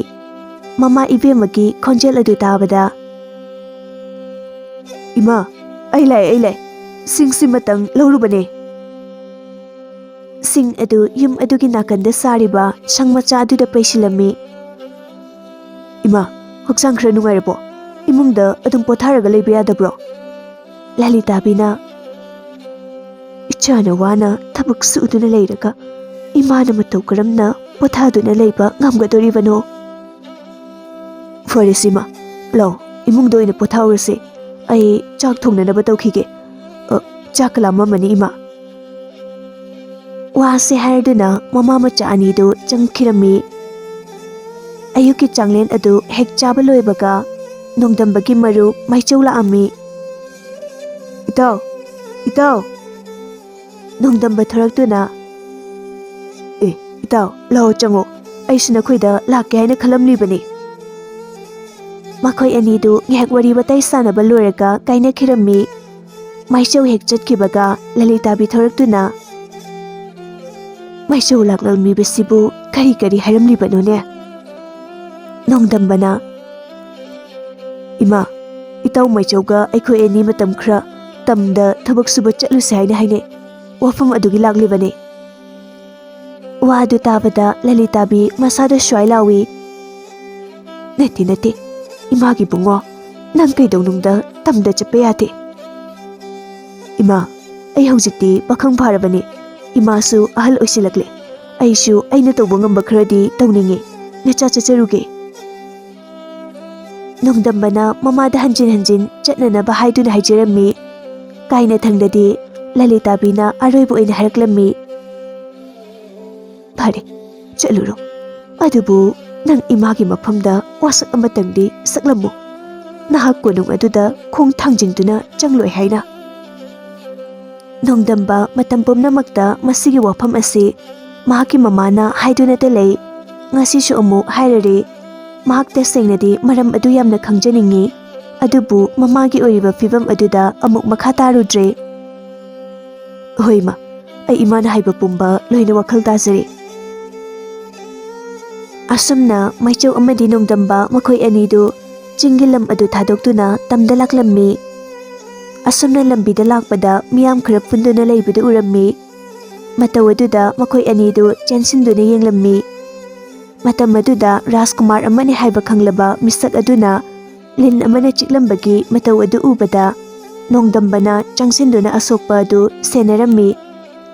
ꯃꯃꯥ ꯏꯕꯦꯝꯃꯒꯤ ꯈꯣꯟꯖꯦꯜ ꯑꯗꯨ ꯇꯥꯕꯗ, "ꯏꯃꯥ, ꯑꯩ ꯂꯥꯛꯑꯦ, ꯑꯩ ꯂꯥꯛꯑꯦ꯫ ꯁꯤꯡꯁꯤꯃꯇꯪ ꯂꯧꯔꯨꯕꯅꯦ꯫" ꯁꯤꯡ ꯑꯗꯨ ꯌꯨꯝ ꯑꯗꯨꯒꯤ ꯅꯥꯀꯟꯗ ꯁꯥꯔꯤꯕ ꯁꯪ ꯃꯆꯥ ꯑꯗꯨꯗ ꯄꯩꯁꯤꯜꯂꯝꯃꯤ꯫ "ꯏꯃꯥ, ꯍꯛꯆꯥꯡ ꯈꯔ ꯅꯨꯡꯉꯥꯏꯔꯕꯣ? ꯏꯃꯨꯡꯗ ꯑꯗꯨꯝ ꯄꯣꯊꯥꯔꯒ ꯂꯩꯕ ꯌꯥꯗꯕ꯭ꯔꯣ?" ꯂꯂꯤꯇꯥꯕꯤꯅ, "ꯏꯆꯥꯅ ꯋꯥꯅ ꯊꯕꯛ ꯁꯨꯗꯨꯅ ꯂꯩꯔꯒ ꯏꯃꯥꯅ ꯃꯇꯧ ꯀꯔꯝꯅ ꯄꯣꯊꯥꯗꯨꯅ ꯂꯩꯕ ꯉꯝꯒꯗꯣꯔꯤꯕꯅꯣ?" "ꯐꯔꯦꯁꯦ ꯏꯃꯥ, ꯂꯥꯛꯑꯣ, ꯏꯃꯨꯡꯗ ꯑꯣꯏꯅ ꯄꯣꯊꯥꯍꯧꯔꯁꯦ꯫ ꯑꯩ ꯆꯥꯛ ꯊꯣꯡꯅꯅꯕ ꯇꯧꯈꯤꯒꯦ꯫ ꯆꯥꯛ ꯂꯥꯝꯃꯝꯃꯅꯤ, ꯏꯃꯥ꯫ ꯋꯥꯁꯦ ꯍꯥꯏꯔꯗꯨꯅ ꯃꯃꯥ ꯃꯆꯥ ꯑꯅꯤꯗꯨ ꯆꯪꯈꯤꯔꯝꯃꯤ꯫ ꯑꯌꯨꯛꯀꯤ ꯆꯥꯛꯂꯦꯟ ꯑꯗꯨ ꯍꯦꯛ ꯆꯥꯕ ꯂꯣꯏꯕꯒ ꯅꯣꯡꯗꯝꯕꯒꯤ ꯃꯔꯨꯞ ꯃꯥꯏꯆꯧ ꯂꯥꯛꯑꯝꯃꯤ꯫ "ꯏꯇꯥꯎ, ꯏꯇꯥꯎ!" ꯅꯣꯡꯗꯝꯕ ꯊꯣꯔꯛꯇꯨꯅ, "ꯑꯦ, ꯏꯇꯥꯎ, ꯂꯥꯛꯑꯣ ꯆꯪꯉꯣ꯫ ꯑꯩꯁꯨ ꯅꯈꯣꯏꯗ ꯂꯥꯛꯀꯦ ꯍꯥꯏꯅ ꯈꯜꯂꯝꯂꯤꯕꯅꯤ꯫" ꯃꯈꯣꯏ ꯑꯅꯤꯗꯨ ꯉꯥꯏꯍꯥꯛ ꯋꯥꯔꯤ ꯋꯥꯇꯥꯏ ꯁꯥꯟꯅꯕ ꯂꯣꯏꯔꯒ ꯀꯥꯏꯅꯈꯤꯔꯝꯃꯤ꯫ ꯃꯥꯏꯆꯧ ꯍꯦꯛ ꯆꯠꯈꯤꯕꯒ ꯂꯂꯤꯇꯥꯕꯤ ꯊꯣꯔꯛꯇꯨꯅ, "ꯃꯥꯏꯆꯧ ꯂꯥꯛꯂꯝꯃꯤꯕꯁꯤꯕꯨ ꯀꯔꯤ ꯀꯔꯤ ꯍꯥꯏꯔꯝꯂꯤꯕꯅꯣꯅꯦ?" ꯅꯣꯡꯗꯝꯕꯅ, "ꯏꯃꯥ, ꯏꯇꯥꯎ ꯃꯥꯏꯆꯧꯒ ꯑꯩꯈꯣꯏ ꯑꯅꯤ ꯃꯇꯝ ꯈꯔ ꯇꯝꯗ ꯊꯕꯛ ꯁꯨꯕ ꯆꯠꯂꯨꯁꯦ ꯍꯥꯏꯅ ꯍꯥꯏꯅꯩ꯫ ꯋꯥꯐꯝ ꯑꯗꯨꯒꯤ ꯂꯥꯛꯂꯤꯕꯅꯤ꯫" ꯋꯥ ꯑꯗꯨ ꯇꯥꯕꯗ ꯂꯂꯤꯇꯥꯕꯤ ꯃꯁꯥꯗ ꯁ꯭ꯋꯥꯏ ꯂꯥꯎꯏ꯫ "ꯅꯠꯇꯦ, ꯅꯠꯇꯦ, ꯏꯃꯥꯒꯤ ꯕꯨꯡꯉꯣ, ꯅꯪ ꯀꯩꯗꯧꯅꯨꯡꯗ ꯇꯝꯗ ꯆꯠꯄ ꯌꯥꯗꯦ꯫" "ꯏꯃꯥ, ꯑꯩ ꯍꯧꯖꯤꯛꯇꯤ ꯄꯥꯈꯪ ꯐꯥꯔꯕꯅꯤ꯫ ꯏꯃꯥꯁꯨ ꯑꯍꯜ ꯑꯣꯏꯁꯤꯜꯂꯛꯂꯦ꯫ ꯑꯩꯁꯨ ꯑꯩꯅ ꯇꯧꯕ ꯉꯝꯕ ꯈꯔꯗꯤ ꯇꯧꯅꯤꯡꯉꯤ꯫ ꯅꯆꯥ ꯆꯠꯆꯔꯨꯒꯦ꯫" ꯅꯣꯡꯗꯝꯕꯅ ꯃꯃꯥꯗ ꯍꯟꯖꯤꯟ ꯍꯟꯖꯤꯟ ꯆꯠꯅꯅꯕ ꯍꯥꯏꯗꯨꯅ ꯍꯥꯏꯖꯔꯝꯃꯤ꯫ ꯀꯥꯏꯅꯊꯪꯗꯗꯤ ꯂꯂꯤꯇꯥꯕꯤꯅ ꯑꯔꯣꯏꯕ ꯑꯣꯏꯅ ꯍꯥꯏꯔꯛꯂꯝꯃꯤ꯫ "ꯐꯔꯦ, ꯆꯠꯂꯨꯔꯣ꯫ ꯑꯗꯨꯕꯨ ꯅꯪ ꯏꯃꯥꯒꯤ ꯃꯐꯝꯗ ꯋꯥꯁꯛ ꯑꯃꯇꯪꯗꯤ ꯁꯛꯂꯝꯃꯨ꯫ ꯅꯍꯥꯛ ꯀꯣꯅꯨꯡ ꯑꯗꯨꯗ ꯈꯣꯡ ꯊꯥꯡꯖꯤꯡꯗꯨꯅ ꯆꯪꯂꯣꯏ ꯍꯥꯏꯅ꯫" ꯅꯣꯡꯗꯝꯕ ꯃꯇꯝ ꯄꯨꯝꯅꯃꯛꯇ ꯃꯁꯤꯒꯤ ꯋꯥꯐꯝ ꯑꯁꯤ ꯃꯍꯥꯛꯀꯤ ꯃꯃꯥꯅ ꯍꯥꯏꯗꯨꯅꯇ ꯂꯩ꯫ ꯉꯁꯤꯁꯨ ꯑꯃꯨꯛ ꯍꯥꯏꯔꯔꯦ꯫ ꯃꯍꯥꯛ ꯇꯁꯦꯡꯅꯗꯤ ꯃꯔꯝ ꯑꯗꯨ ꯌꯥꯝꯅ ꯈꯪꯖꯅꯤꯡꯏ, ꯑꯗꯨꯕꯨ ꯃꯃꯥꯒꯤ ꯑꯣꯏꯔꯤꯕ ꯐꯤꯕꯝ ꯑꯗꯨꯗ ꯑꯃꯨꯛ ꯃꯈꯥ ꯇꯥꯔꯨꯗ꯭ꯔꯦ꯫ "ꯍꯣꯏ ꯏꯃꯥ, ꯑꯩ ꯏꯃꯥꯅ ꯍꯥꯏꯕ ꯄꯨꯝꯕ ꯂꯣꯏꯅ ꯋꯥꯈꯜ ꯇꯥꯖꯔꯦ꯫" ꯑꯁꯨꯝꯅ ꯃꯥꯏꯆꯧ ꯑꯃꯗꯤ ꯅꯣꯡꯗꯝꯕ ꯃꯈꯣꯏ ꯑꯅꯤꯗꯨ ꯆꯤꯡꯒꯤ ꯂꯝ ꯑꯗꯨ ꯊꯥꯗꯣꯛꯇꯨꯅ ꯇꯝꯗ ꯂꯥꯛꯂꯝꯃꯤ꯫ ꯑꯁꯨꯝꯅ ꯂꯝꯕꯤꯗ ꯂꯥꯛꯄꯗ ꯃꯤꯌꯥꯝ ꯈꯔ ꯄꯨꯟꯗꯨꯅ ꯂꯩꯕꯗꯨ ꯎꯔꯝꯃꯤ꯫ ꯃꯇꯧ ꯑꯗꯨꯗ ꯃꯈꯣꯏ ꯑꯅꯤꯗꯨ ꯆꯦꯟꯁꯤꯟꯗꯨꯅ ꯌꯦꯡꯂꯝꯃꯤ꯫ ꯃꯇꯝ ꯑꯗꯨꯗ ꯔꯥꯖꯀꯨꯃꯥꯔ ꯑꯃꯅꯤ ꯍꯥꯏꯕ ꯈꯪꯂꯕ ꯃꯤꯁꯛ ꯑꯗꯨꯅ ꯂꯤꯟ ꯑꯃꯅ ꯆꯤꯛꯂꯝꯕꯒꯤ ꯃꯇꯧ ꯑꯗꯨ ꯎꯕꯗ ꯅꯣꯡꯗꯝꯕꯅ ꯆꯪꯁꯤꯟꯗꯨꯅ ꯑꯁꯣꯛꯄ ꯑꯗꯨ ꯁꯦꯟꯅꯔꯝꯃꯤ꯫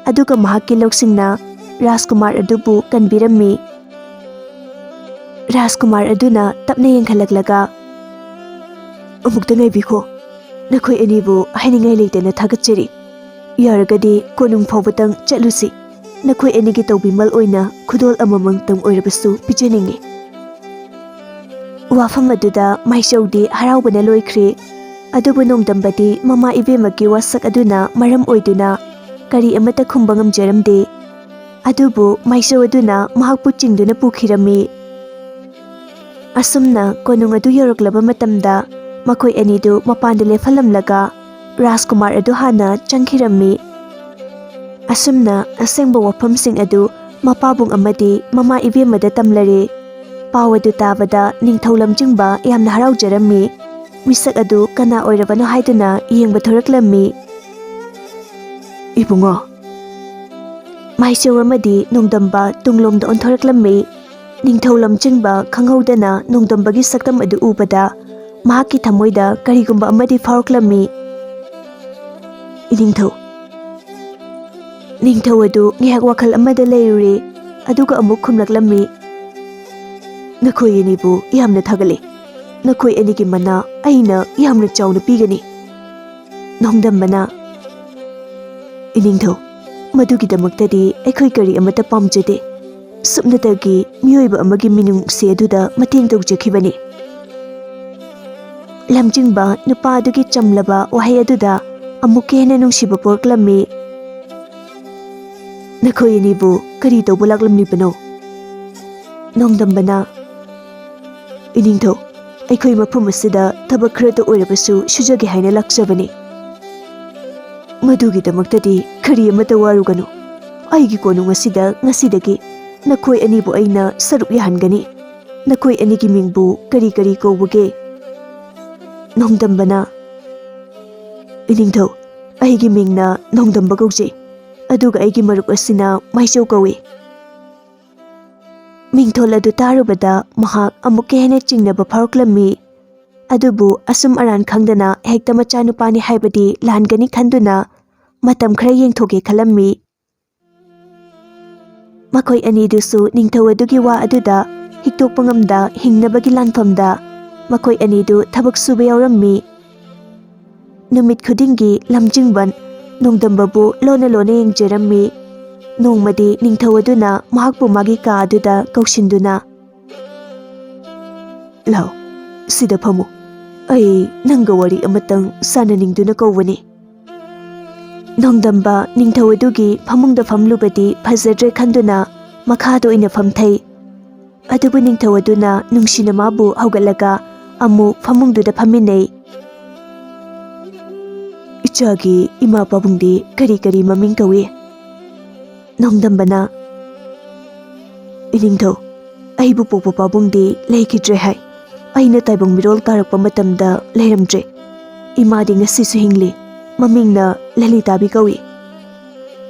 ꯑꯗꯨꯒ ꯃꯍꯥꯛꯀꯤ ꯂꯧꯁꯤꯡꯅ ꯔꯥꯖꯀꯨꯃꯥꯔ ꯑꯗꯨꯕꯨ ꯀꯟꯕꯤꯔꯝꯃꯤ꯫ ꯔꯥꯖꯀꯨꯃꯥꯔ ꯑꯗꯨꯅ ꯇꯞꯅ ꯌꯦꯡꯈꯠꯂꯛꯂꯒ, "ꯑꯃꯨꯛꯇ ꯉꯥꯏꯕꯤꯈꯣ꯫ ꯅꯈꯣꯏ ꯑꯅꯤꯕꯨ ꯍꯥꯏꯅꯤꯡꯉꯥꯏ ꯂꯩꯇꯅ ꯊꯥꯒꯠꯆꯔꯤ꯫ "ꯌꯥꯔꯒꯗꯤ ꯀꯣꯅꯨꯡ ꯐꯥꯎꯕꯇꯪ ꯆꯠꯂꯨꯁꯤ꯫ ꯅꯈꯣꯏ ꯑꯅꯤꯒꯤ ꯇꯧꯕꯤꯃꯜ ꯑꯣꯏꯅ ꯈꯨꯗꯣꯜ ꯑꯃꯃꯝꯇꯪ ꯑꯣꯏꯔꯕꯁꯨ ꯄꯤꯖꯅꯤꯡꯏ꯫" ꯋꯥꯐꯝ ꯑꯗꯨꯗ ꯃꯥꯏꯆꯧꯗꯤ ꯍꯔꯥꯎꯕꯅ ꯂꯣꯏꯈ꯭ꯔꯦ꯫ ꯑꯗꯨꯕꯨ ꯅꯣꯡꯗꯝꯕꯗꯤ ꯃꯃꯥ ꯏꯕꯦꯝꯃꯒꯤ ꯋꯥꯁꯛ ꯑꯗꯨꯅ ꯃꯔꯝ ꯑꯣꯏꯗꯨꯅ ꯀꯔꯤ ꯑꯃꯠꯇ ꯈꯨꯝꯕ ꯉꯝꯖꯔꯝꯗꯦ꯫ ꯑꯗꯨꯕꯨ ꯃꯥꯏꯆꯧ ꯑꯗꯨꯅ ꯃꯍꯥꯛꯄꯨ ꯆꯤꯡꯗꯨꯅ ꯄꯨꯈꯤꯔꯝꯃꯤ꯫ ꯑꯁꯨꯝꯅ ꯀꯣꯅꯨꯡ ꯑꯗꯨ ꯌꯧꯔꯛꯂꯕ ꯃꯇꯝꯗ ꯃꯈꯣꯏ ꯑꯅꯤꯗꯨ ꯃꯄꯥꯟꯗ ꯂꯦꯞꯍꯜꯂꯝꯂꯒ ꯔꯥꯖꯀꯨꯃꯥꯔ ꯑꯗꯨ ꯍꯥꯟꯅ ꯆꯪꯈꯤꯔꯝꯃꯤ꯫ ꯑꯁꯨꯝꯅ ꯑꯁꯦꯡꯕ ꯋꯥꯐꯝꯁꯤꯡ ꯑꯗꯨ ꯃꯄꯥꯕꯨꯡ ꯑꯃꯗꯤ ꯃꯃꯥ ꯏꯕꯦꯝꯃꯗ ꯇꯝꯂꯔꯦ꯫ ꯄꯥꯎ ꯑꯗꯨ ꯇꯥꯕꯗ ꯅꯤꯡꯊꯧ ꯂꯝꯖꯤꯡꯕ ꯌꯥꯝꯅ ꯍꯔꯥꯎꯖꯔꯝꯃꯤ꯫ ꯃꯤꯁꯛ ꯑꯗꯨ ꯀꯅꯥ ꯑꯣꯏꯔꯕꯅꯣ ꯍꯥꯏꯗꯨꯅ ꯌꯦꯡꯕ ꯊꯣꯔꯛꯂꯝꯃꯤ꯫ "ꯏꯕꯨꯡꯉꯣ!" ꯃꯥꯏꯆꯧ ꯑꯃꯗꯤ ꯅꯣꯡꯗꯝꯕ ꯇꯨꯡꯂꯣꯝꯗ ꯑꯣꯟꯊꯣꯔꯛꯂꯝꯃꯤ꯫ ꯅꯤꯡꯊꯧ ꯂꯝꯖꯤꯡꯕ ꯈꯪꯍꯧꯗꯅ ꯅꯣꯡꯗꯝꯕꯒꯤ ꯁꯛꯇꯝ ꯑꯗꯨ ꯎꯕꯗ ꯃꯍꯥꯛꯀꯤ ꯊꯃꯣꯏꯗ ꯀꯔꯤꯒꯨꯝꯕ ꯑꯃꯗꯤ ꯐꯥꯎꯔꯛꯂꯝꯃꯤ꯫ "ꯏꯅꯤꯡꯊꯧ!" ꯅꯤꯡꯊꯧ ꯑꯗꯨ ꯉꯥꯏꯍꯥꯛ ꯋꯥꯈꯜ ꯑꯃꯗ ꯂꯩꯔꯨꯔꯦ, ꯑꯗꯨꯒ ꯑꯃꯨꯛ ꯈꯨꯝꯂꯛꯂꯝꯃꯤ꯫ "ꯅꯈꯣꯏ ꯑꯅꯤꯕꯨ ꯌꯥꯝꯅ ꯊꯥꯒꯠꯂꯤ꯫ ꯅꯈꯣꯏ ꯑꯅꯤꯒꯤ ꯃꯅꯥ ꯑꯩꯅ ꯌꯥꯝꯅ ꯆꯥꯎꯅ ꯄꯤꯒꯅꯤ꯫" ꯅꯣꯡꯗꯝꯕꯅ, "ꯏꯅꯤꯡꯊꯧ, ꯃꯗꯨꯒꯤꯗꯃꯛꯇꯗꯤ ꯑꯩꯈꯣꯏ ꯀꯔꯤ ꯑꯃꯠꯇ ꯄꯥꯝꯖꯗꯦ꯫ ꯁꯨꯞꯅꯇꯒꯤ ꯃꯤꯑꯣꯏꯕ ꯑꯃꯒꯤ ꯃꯤꯅꯨꯡꯁꯤ ꯑꯗꯨꯗ ꯃꯇꯦꯡ ꯇꯧꯖꯈꯤꯕꯅꯤ꯫" ꯂꯝꯖꯤꯡꯕ ꯅꯨꯄꯥ ꯑꯗꯨꯒꯤ ꯆꯝꯂꯕ ꯋꯥꯍꯩ ꯑꯗꯨꯗ ꯑꯃꯨꯛꯀ ꯍꯦꯟꯅ ꯅꯨꯡꯁꯤꯕ ꯄꯣꯛꯂꯝꯃꯤ꯫ "ꯅꯈꯣꯏ ꯑꯅꯤꯕꯨ ꯀꯔꯤ ꯇꯧꯕ ꯂꯥꯛꯂꯝꯂꯤꯕꯅꯣ?" ꯅꯣꯡꯗꯝꯕꯅ, "ꯏꯅꯤꯡꯊꯧ, ꯑꯩꯈꯣꯏ ꯃꯐꯝ ꯑꯁꯤꯗ ꯊꯕꯛ ꯈꯔꯇ ꯑꯣꯏꯔꯕꯁꯨ ꯁꯨꯖꯒꯦ ꯍꯥꯏꯅ ꯂꯥꯛꯆꯕꯅꯤ꯫" "ꯃꯗꯨꯒꯤꯗꯃꯛꯇꯗꯤ ꯀꯔꯤ ꯑꯃꯠꯇ ꯋꯥꯔꯨꯒꯅꯨ꯫ ꯑꯩꯒꯤ ꯀꯣꯅꯨꯡ ꯑꯁꯤꯗ ꯉꯁꯤꯗꯒꯤ ꯅꯈꯣꯏ ꯑꯅꯤꯕꯨ ꯑꯩꯅ ꯁꯔꯨꯛ ꯌꯥꯍꯟꯒꯅꯤ꯫ ꯅꯈꯣꯏ ꯑꯅꯤꯒꯤ ꯃꯤꯡꯕꯨ ꯀꯔꯤ ꯀꯔꯤ ꯀꯧꯕꯒꯦ?" ꯅꯣꯡꯗꯝꯕꯅ, "ꯏꯅꯤꯡꯊꯧ, ꯑꯩꯒꯤ ꯃꯤꯡꯅ ꯅꯣꯡꯗꯝꯕ ꯀꯧꯖꯩ, ꯑꯗꯨꯒ ꯑꯩꯒꯤ ꯃꯔꯨꯞ ꯑꯁꯤꯅ ꯃꯥꯏꯆꯧ ꯀꯧꯏ꯫" ꯃꯤꯡꯊꯣꯜ ꯑꯗꯨ ꯇꯥꯔꯨꯕꯗ ꯃꯍꯥꯛ ꯑꯃꯨꯛꯀ ꯍꯦꯟꯅ ꯆꯤꯡꯅꯕ ꯐꯥꯎꯔꯛꯂꯝꯃꯤ꯫ ꯑꯗꯨꯕꯨ ꯑꯁꯨꯝ ꯑꯔꯥꯟ ꯈꯪꯗꯅ ꯍꯦꯛꯇ ꯃꯆꯥꯅꯨꯄꯥꯅꯤ ꯍꯥꯏꯕꯗꯤ ꯂꯥꯟꯒꯅꯤ ꯈꯟꯗꯨꯅ ꯃꯇꯝ ꯈꯔ ꯌꯦꯡꯊꯣꯛꯀꯦ ꯈꯜꯂꯝꯃꯤ꯫ ꯃꯈꯣꯏ ꯑꯅꯤꯗꯨꯁꯨ ꯅꯤꯡꯊꯧ ꯑꯗꯨꯒꯤ ꯋꯥ ꯑꯗꯨꯗ ꯍꯤꯛꯇꯣꯛꯄ ꯉꯝꯗ ꯍꯤꯡꯅꯕꯒꯤ ꯂꯥꯟꯐꯝꯗ ꯃꯈꯣꯏ ꯑꯅꯤꯗꯨ ꯊꯕꯛ ꯁꯨꯕ ꯌꯥꯎꯔꯝꯃꯤ꯫ ꯅꯨꯃꯤꯠ ꯈꯨꯗꯤꯡꯒꯤ ꯂꯝꯖꯤꯡꯕꯟ ꯅꯣꯡꯗꯝꯕꯕꯨ ꯂꯣꯟꯅ ꯂꯣꯟꯅ ꯌꯦꯡꯖꯔꯝꯃꯤ꯫ ꯅꯣꯡꯃꯗꯤ ꯅꯤꯡꯊꯧ ꯑꯗꯨꯅ ꯃꯍꯥꯛꯄꯨ ꯃꯥꯒꯤ ꯀꯥ ꯑꯗꯨꯗ ꯀꯧꯁꯤꯟꯗꯨꯅ, "ꯂꯥꯎ, ꯁꯤꯗ ꯐꯝꯃꯨ꯫ ꯑꯩ ꯅꯪꯒ ꯋꯥꯔꯤ ꯑꯃꯇꯪ ꯁꯥꯟꯅꯅꯤꯡꯗꯨꯅ ꯀꯧꯕꯅꯤ꯫" ꯅꯣꯡꯗꯝꯕ ꯅꯤꯡꯊꯧ ꯑꯗꯨꯒꯤ ꯐꯃꯨꯡꯗ ꯐꯝꯂꯨꯕꯗꯤ ꯐꯖꯗ꯭ꯔꯦ ꯈꯟꯗꯨꯅ ꯃꯈꯥꯗ ꯑꯣꯏꯅ ꯐꯝꯊꯩ꯫ ꯑꯗꯨꯕꯨ ꯅꯤꯡꯊꯧ ꯑꯗꯨꯅ ꯅꯨꯡꯁꯤꯅ ꯃꯥꯕꯨ ꯍꯧꯒꯠꯂꯒ ꯑꯃꯨꯛ ꯐꯃꯨꯡꯗꯨꯗ ꯐꯝꯃꯤꯟꯅꯩ꯫ "ꯏꯆꯥꯒꯤ ꯏꯃꯥ ꯄꯥꯕꯨꯡꯗꯤ ꯀꯔꯤ ꯀꯔꯤ ꯃꯃꯤꯡ ꯀꯧꯏ?" ꯅꯣꯡꯗꯝꯕꯅ, "ꯏꯅꯤꯡꯊꯧ, ꯑꯩꯕꯨ ꯄꯣꯛꯄ ꯄꯥꯕꯨꯡꯗꯤ ꯂꯩꯈꯤꯗ꯭ꯔꯦ ꯍꯥꯏ꯫ ꯑꯩꯅ ꯇꯥꯏꯕꯪ ꯃꯤꯔꯣꯜ ꯇꯥꯔꯛꯄ ꯃꯇꯝꯗ ꯂꯩꯔꯝꯗ꯭ꯔꯦ꯫ ꯏꯃꯥꯗꯤ ꯉꯁꯤꯁꯨ ꯍꯤꯡꯂꯤ꯫ ꯃꯃꯤꯡꯅ ꯂꯂꯤꯇꯥꯕꯤ ꯀꯧꯏ꯫"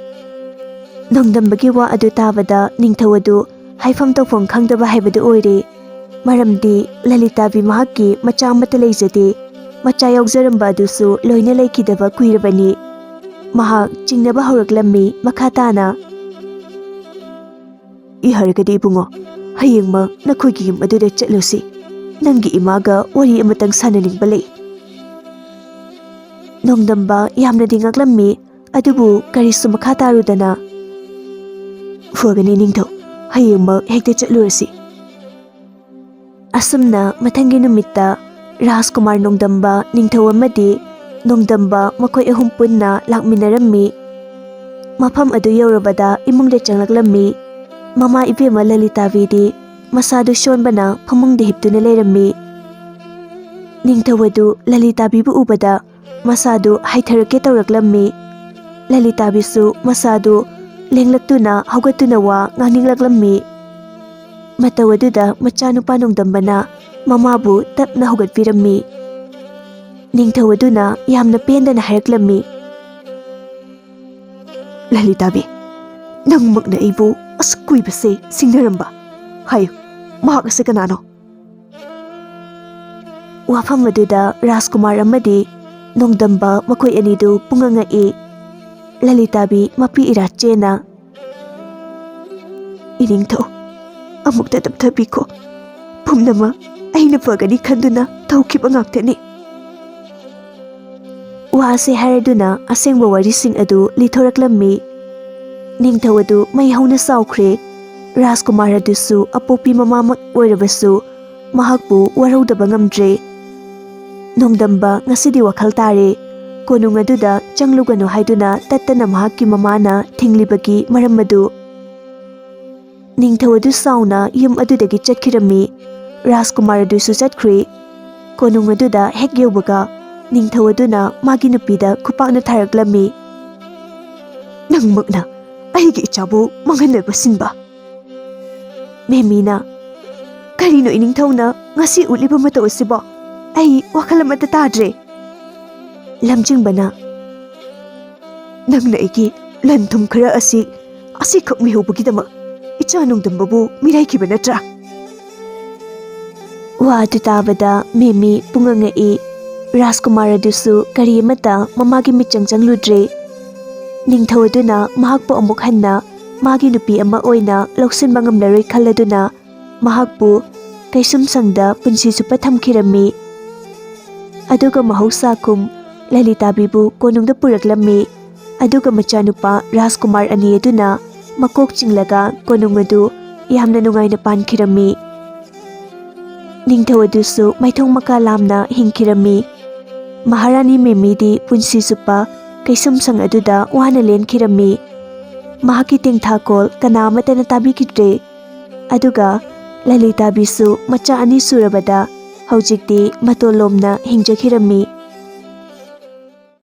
ꯅꯣꯡꯗꯝꯕꯒꯤ ꯋꯥ ꯑꯗꯨ ꯇꯥꯕꯗ ꯅꯤꯡꯊꯧ ꯑꯗꯨ ꯍꯥꯏꯐꯝ ꯇꯧꯐꯝ ꯈꯪꯗꯕ ꯍꯥꯏꯕꯗꯨ ꯑꯣꯏꯔꯦ꯫ ꯃꯔꯝꯗꯤ ꯂꯂꯤꯇꯥꯕꯤ ꯃꯍꯥꯛꯀꯤ ꯃꯆꯥ ꯑꯃꯠꯇ ꯂꯩꯖꯗꯦ꯫ ꯃꯆꯥ ꯌꯥꯎꯖꯔꯝꯕ ꯑꯗꯨꯁꯨ ꯂꯣꯏꯅ ꯂꯩꯈꯤꯗꯕ ꯀꯨꯏꯔꯕꯅꯤ꯫ ꯃꯍꯥꯛ ꯆꯤꯡꯅꯕ ꯍꯧꯔꯛꯂꯝꯃꯤ꯫ ꯃꯈꯥ ꯇꯥꯅ, "ꯌꯥꯔꯒꯗꯤ ꯏꯕꯨꯡꯉꯣ, ꯍꯌꯦꯡꯃꯛ ꯅꯈꯣꯏꯒꯤ ꯌꯨꯝ ꯑꯗꯨꯗ ꯆꯠꯂꯨꯁꯤ꯫ ꯅꯪꯒꯤ ꯏꯃꯥꯒ ꯋꯥꯔꯤ ꯑꯃꯇꯪ ꯁꯥꯟꯅꯅꯤꯡꯕ ꯂꯩ꯫" ꯅꯣꯡꯗꯝꯕ ꯌꯥꯝꯅꯗꯤ ꯉꯛꯂꯝꯃꯤ, ꯑꯗꯨꯕꯨ ꯀꯔꯤꯁꯨ ꯃꯈꯥ ꯇꯥꯔꯨꯗꯅ, "ꯐꯒꯅꯤ ꯅꯤꯡꯊꯧ, ꯍꯌꯦꯡꯃꯛ ꯍꯦꯛꯇ ꯆꯠꯂꯨꯔꯁꯤ꯫" ꯑꯁꯨꯝꯅ ꯃꯊꯪꯒꯤ ꯅꯨꯃꯤꯠꯇ ꯔꯥꯖꯀꯨꯃꯥꯔ ꯅꯣꯡꯗꯝꯕ, ꯅꯤꯡꯊꯧ ꯑꯃꯗꯤ ꯅꯣꯡꯗꯝꯕ ꯃꯈꯣꯏ ꯑꯍꯨꯝ ꯄꯨꯟꯅ ꯂꯥꯛꯃꯤꯟꯅꯔꯝꯃꯤ꯫ ꯃꯐꯝ ꯑꯗꯨ ꯌꯧꯔꯕꯗ ꯏꯃꯨꯡꯗ ꯆꯪꯂꯛꯂꯝꯃꯤ꯫ ꯃꯃꯥ ꯏꯕꯦꯝꯃ ꯂꯂꯤꯇꯥꯕꯤꯗꯤ ꯃꯁꯥꯗꯨ ꯁꯣꯟꯕꯅ ꯐꯃꯨꯡꯗ ꯍꯤꯞꯇꯨꯅ ꯂꯩꯔꯝꯃꯤ꯫ ꯅꯤꯡꯊꯧ ꯑꯗꯨ ꯂꯂꯤꯇꯥꯕꯤꯕꯨ ꯎꯕꯗ ꯃꯁꯥꯗꯨ ꯍꯥꯏꯊꯔꯛꯀꯦ ꯇꯧꯔꯛꯂꯝꯃꯤ꯫ ꯂꯂꯤꯇꯥꯕꯤꯁꯨ ꯃꯁꯥꯗꯨ ꯂꯦꯡꯂꯛꯇꯨꯅ ꯍꯧꯒꯠꯇꯨꯅ ꯋꯥ ꯉꯥꯡꯅꯤꯡꯂꯛꯂꯝꯃꯤ꯫ ꯃꯇꯧ ꯑꯗꯨꯗ ꯃꯆꯥꯅꯨꯄꯥ ꯅꯣꯡꯗꯝꯕꯅ ꯃꯃꯥꯕꯨ ꯇꯞꯅ ꯍꯧꯒꯠꯄꯤꯔꯝꯃꯤ꯫ ꯅꯤꯡꯊꯧ ꯑꯗꯨꯅ ꯌꯥꯝꯅ ꯄꯦꯟꯗꯅ ꯍꯥꯏꯔꯛꯂꯝꯃꯤ, "ꯂꯂꯤꯇꯥꯕꯤ, ꯅꯪꯃꯛꯅ ꯑꯩꯕꯨ ꯑꯁꯨꯛ ꯀꯨꯏꯕꯁꯦ ꯁꯤꯡꯅꯔꯝꯕ? ꯍꯥꯏꯌꯨ, ꯃꯍꯥꯛ ꯑꯁꯤ ꯀꯅꯥꯅꯣ?" ꯋꯥꯐꯝ ꯑꯗꯨꯗ ꯔꯥꯖꯀꯨꯃꯥꯔ ꯑꯃꯗꯤ ꯅꯣꯡꯗꯝꯕ ꯃꯈꯣꯏ ꯑꯅꯤꯗꯨ ꯄꯨꯡꯉꯛ ꯉꯛꯏ꯫ ꯂꯂꯤꯇꯥꯕꯤ ꯃꯄꯤ ꯏꯔꯥ ꯆꯦꯅ, "ꯏꯅꯤꯡꯊꯧ, ꯑꯃꯨꯛꯇ ꯇꯞꯊꯕꯤꯈꯣ꯫ ꯄꯨꯝꯅꯃꯛ ꯑꯩꯅ ꯐꯒꯅꯤ ꯈꯟꯗꯨꯅ ꯇꯧꯈꯤꯕ ꯉꯥꯛꯇꯅꯤ꯫" ꯐꯥꯁꯦ ꯍꯥꯏꯔꯗꯨꯅ ꯑꯁꯦꯡꯕ ꯋꯥꯔꯤꯁꯤꯡ ꯑꯗꯨ ꯂꯤꯊꯣꯔꯛꯂꯝꯃꯤ꯫ ꯅꯤꯡꯊꯧ ꯑꯗꯨ ꯃꯩ ꯍꯧꯅ ꯁꯥꯎꯈ꯭ꯔꯦ꯫ ꯔꯥꯖꯀꯨꯃꯥꯔ ꯑꯗꯨꯁꯨ ꯑꯄꯣꯛꯄꯤ ꯃꯃꯥꯃꯛ ꯑꯣꯏꯔꯕꯁꯨ ꯃꯍꯥꯛꯄꯨ ꯋꯥꯔꯧꯗꯕ ꯉꯝꯗ꯭ꯔꯦ꯫ ꯅꯣꯡꯗꯝꯕ, ꯉꯁꯤꯗꯤ ꯋꯥꯈꯜ ꯇꯥꯔꯦ꯫ ꯀꯣꯅꯨꯡ ꯑꯗꯨꯗ ꯆꯪꯂꯨꯒꯅꯨ ꯍꯥꯏꯗꯨꯅ ꯇꯠꯇꯅ ꯃꯍꯥꯛꯀꯤ ꯃꯃꯥꯅ ꯊꯤꯡꯂꯤꯕꯒꯤ ꯃꯔꯝ ꯑꯗꯨ꯫ ꯅꯤꯡꯊꯧ ꯑꯗꯨ ꯁꯥꯎꯅ ꯌꯨꯝ ꯑꯗꯨꯗꯒꯤ ꯆꯠꯈꯤꯔꯝꯃꯤ꯫ ꯔꯥꯖꯀꯨꯃꯥꯔ ꯑꯗꯨꯁꯨ ꯆꯠꯈ꯭ꯔꯦ꯫ ꯀꯣꯅꯨꯡ ꯑꯗꯨꯗ ꯍꯦꯛ ꯌꯧꯕꯒ ꯅꯤꯡꯊꯧ ꯑꯗꯨꯅ ꯃꯥꯒꯤ ꯅꯨꯄꯤꯗ ꯈꯨꯄꯥꯛꯅ ꯊꯥꯔꯛꯂꯝꯃꯤ꯫ "ꯅꯪꯃꯛꯅ ꯑꯩꯒꯤ ꯏꯆꯥꯕꯨ ꯃꯥꯡꯍꯟꯅꯕ ꯁꯤꯟꯕ?" ꯃꯦꯃꯤꯅ, "ꯀꯔꯤꯅꯣ ꯏꯅꯤꯡꯊꯧꯅ ꯉꯁꯤ ꯎꯠꯂꯤꯕ ꯃꯇꯧ ꯑꯁꯤꯕꯣ? ꯑꯩ ꯋꯥꯈꯜ ꯑꯃꯠꯇ ꯇꯥꯗ꯭ꯔꯦ꯫" ꯂꯝꯖꯤꯡꯕꯅ, "ꯅꯪꯅ ꯑꯩꯒꯤ ꯂꯟ ꯊꯨꯝ ꯈꯔ ꯑꯁꯤ ꯑꯁꯤꯈꯛ ꯃꯤꯍꯧꯕꯒꯤꯗꯃꯛ ꯏꯆꯥ ꯅꯣꯡꯗꯝꯕꯕꯨ ꯃꯤꯔꯥꯏꯈꯤꯕ ꯅꯠꯇ꯭ꯔꯥ?" ꯋꯥ ꯑꯗꯨ ꯇꯥꯕꯗ ꯃꯦꯃꯤ ꯄꯨꯡꯉꯛ ꯉꯛꯏ꯫ ꯔꯥꯖꯀꯨꯃꯥꯔ ꯑꯗꯨꯁꯨ ꯀꯔꯤ ꯑꯃꯠꯇ ꯃꯃꯥꯒꯤ ꯃꯤꯠꯆꯪ ꯆꯪꯂꯨꯗ꯭ꯔꯦ꯫ ꯅꯤꯡꯊꯧ ꯑꯗꯨꯅ ꯃꯍꯥꯛꯄꯨ ꯑꯃꯨꯛ ꯍꯟꯅ ꯃꯥꯒꯤ ꯅꯨꯄꯤ ꯑꯃ ꯑꯣꯏꯅ ꯂꯧꯁꯤꯟꯕ ꯉꯝꯂꯔꯣꯏ ꯈꯜꯂꯗꯨꯅ ꯃꯍꯥꯛꯄꯨ ꯀꯩꯁꯨꯝꯁꯪꯗ ꯄꯨꯟꯁꯤ ꯆꯨꯞꯄ ꯊꯝꯈꯤꯔꯝꯃꯤ꯫ ꯑꯗꯨꯒ ꯃꯍꯧꯁꯥ ꯀꯨꯝ ꯂꯂꯤꯇꯥꯕꯤꯕꯨ ꯀꯣꯅꯨꯡꯗ ꯄꯨꯔꯛꯂꯝꯃꯤ꯫ ꯑꯗꯨꯒ ꯃꯆꯥꯅꯨꯄꯥ ꯔꯥꯖꯀꯨꯃꯥꯔ ꯑꯅꯤ ꯑꯗꯨꯅ ꯃꯀꯣꯛ ꯆꯤꯡꯂꯒ ꯀꯣꯅꯨꯡ ꯑꯗꯨ ꯌꯥꯝꯅ ꯅꯨꯡꯉꯥꯏꯅ ꯄꯥꯟꯈꯤꯔꯝꯃꯤ꯫ ꯅꯤꯡꯊꯧ ꯑꯗꯨꯁꯨ ꯃꯥꯏꯊꯣꯡ ꯃꯀꯥ ꯂꯥꯝꯅ ꯍꯤꯡꯈꯤꯔꯝꯃꯤ꯫ ꯃꯍꯥꯔꯥꯅꯤ ꯃꯦꯃꯤꯗꯤ ꯄꯨꯟꯁꯤ ꯆꯨꯞꯄ ꯀꯩꯁꯨꯝꯁꯪ ꯑꯗꯨꯗ ꯋꯥꯅ ꯂꯦꯟꯈꯤꯔꯝꯃꯤ꯫ ꯃꯍꯥꯛꯀꯤ ꯇꯦꯡꯊꯥꯀꯣꯜ ꯀꯅꯥ ꯑꯃꯠꯇꯅ ꯇꯥꯕꯤꯈꯤꯗ꯭ꯔꯦ꯫ ꯑꯗꯨꯒ ꯂꯂꯤꯇꯥꯕꯤꯁꯨ ꯃꯆꯥ ꯑꯅꯤ ꯁꯨꯔꯕꯗ ꯍꯧꯖꯤꯛꯇꯤ ꯃꯇꯣꯜ ꯂꯣꯝꯅ ꯍꯤꯡꯖꯈꯤꯔꯝꯃꯤ꯫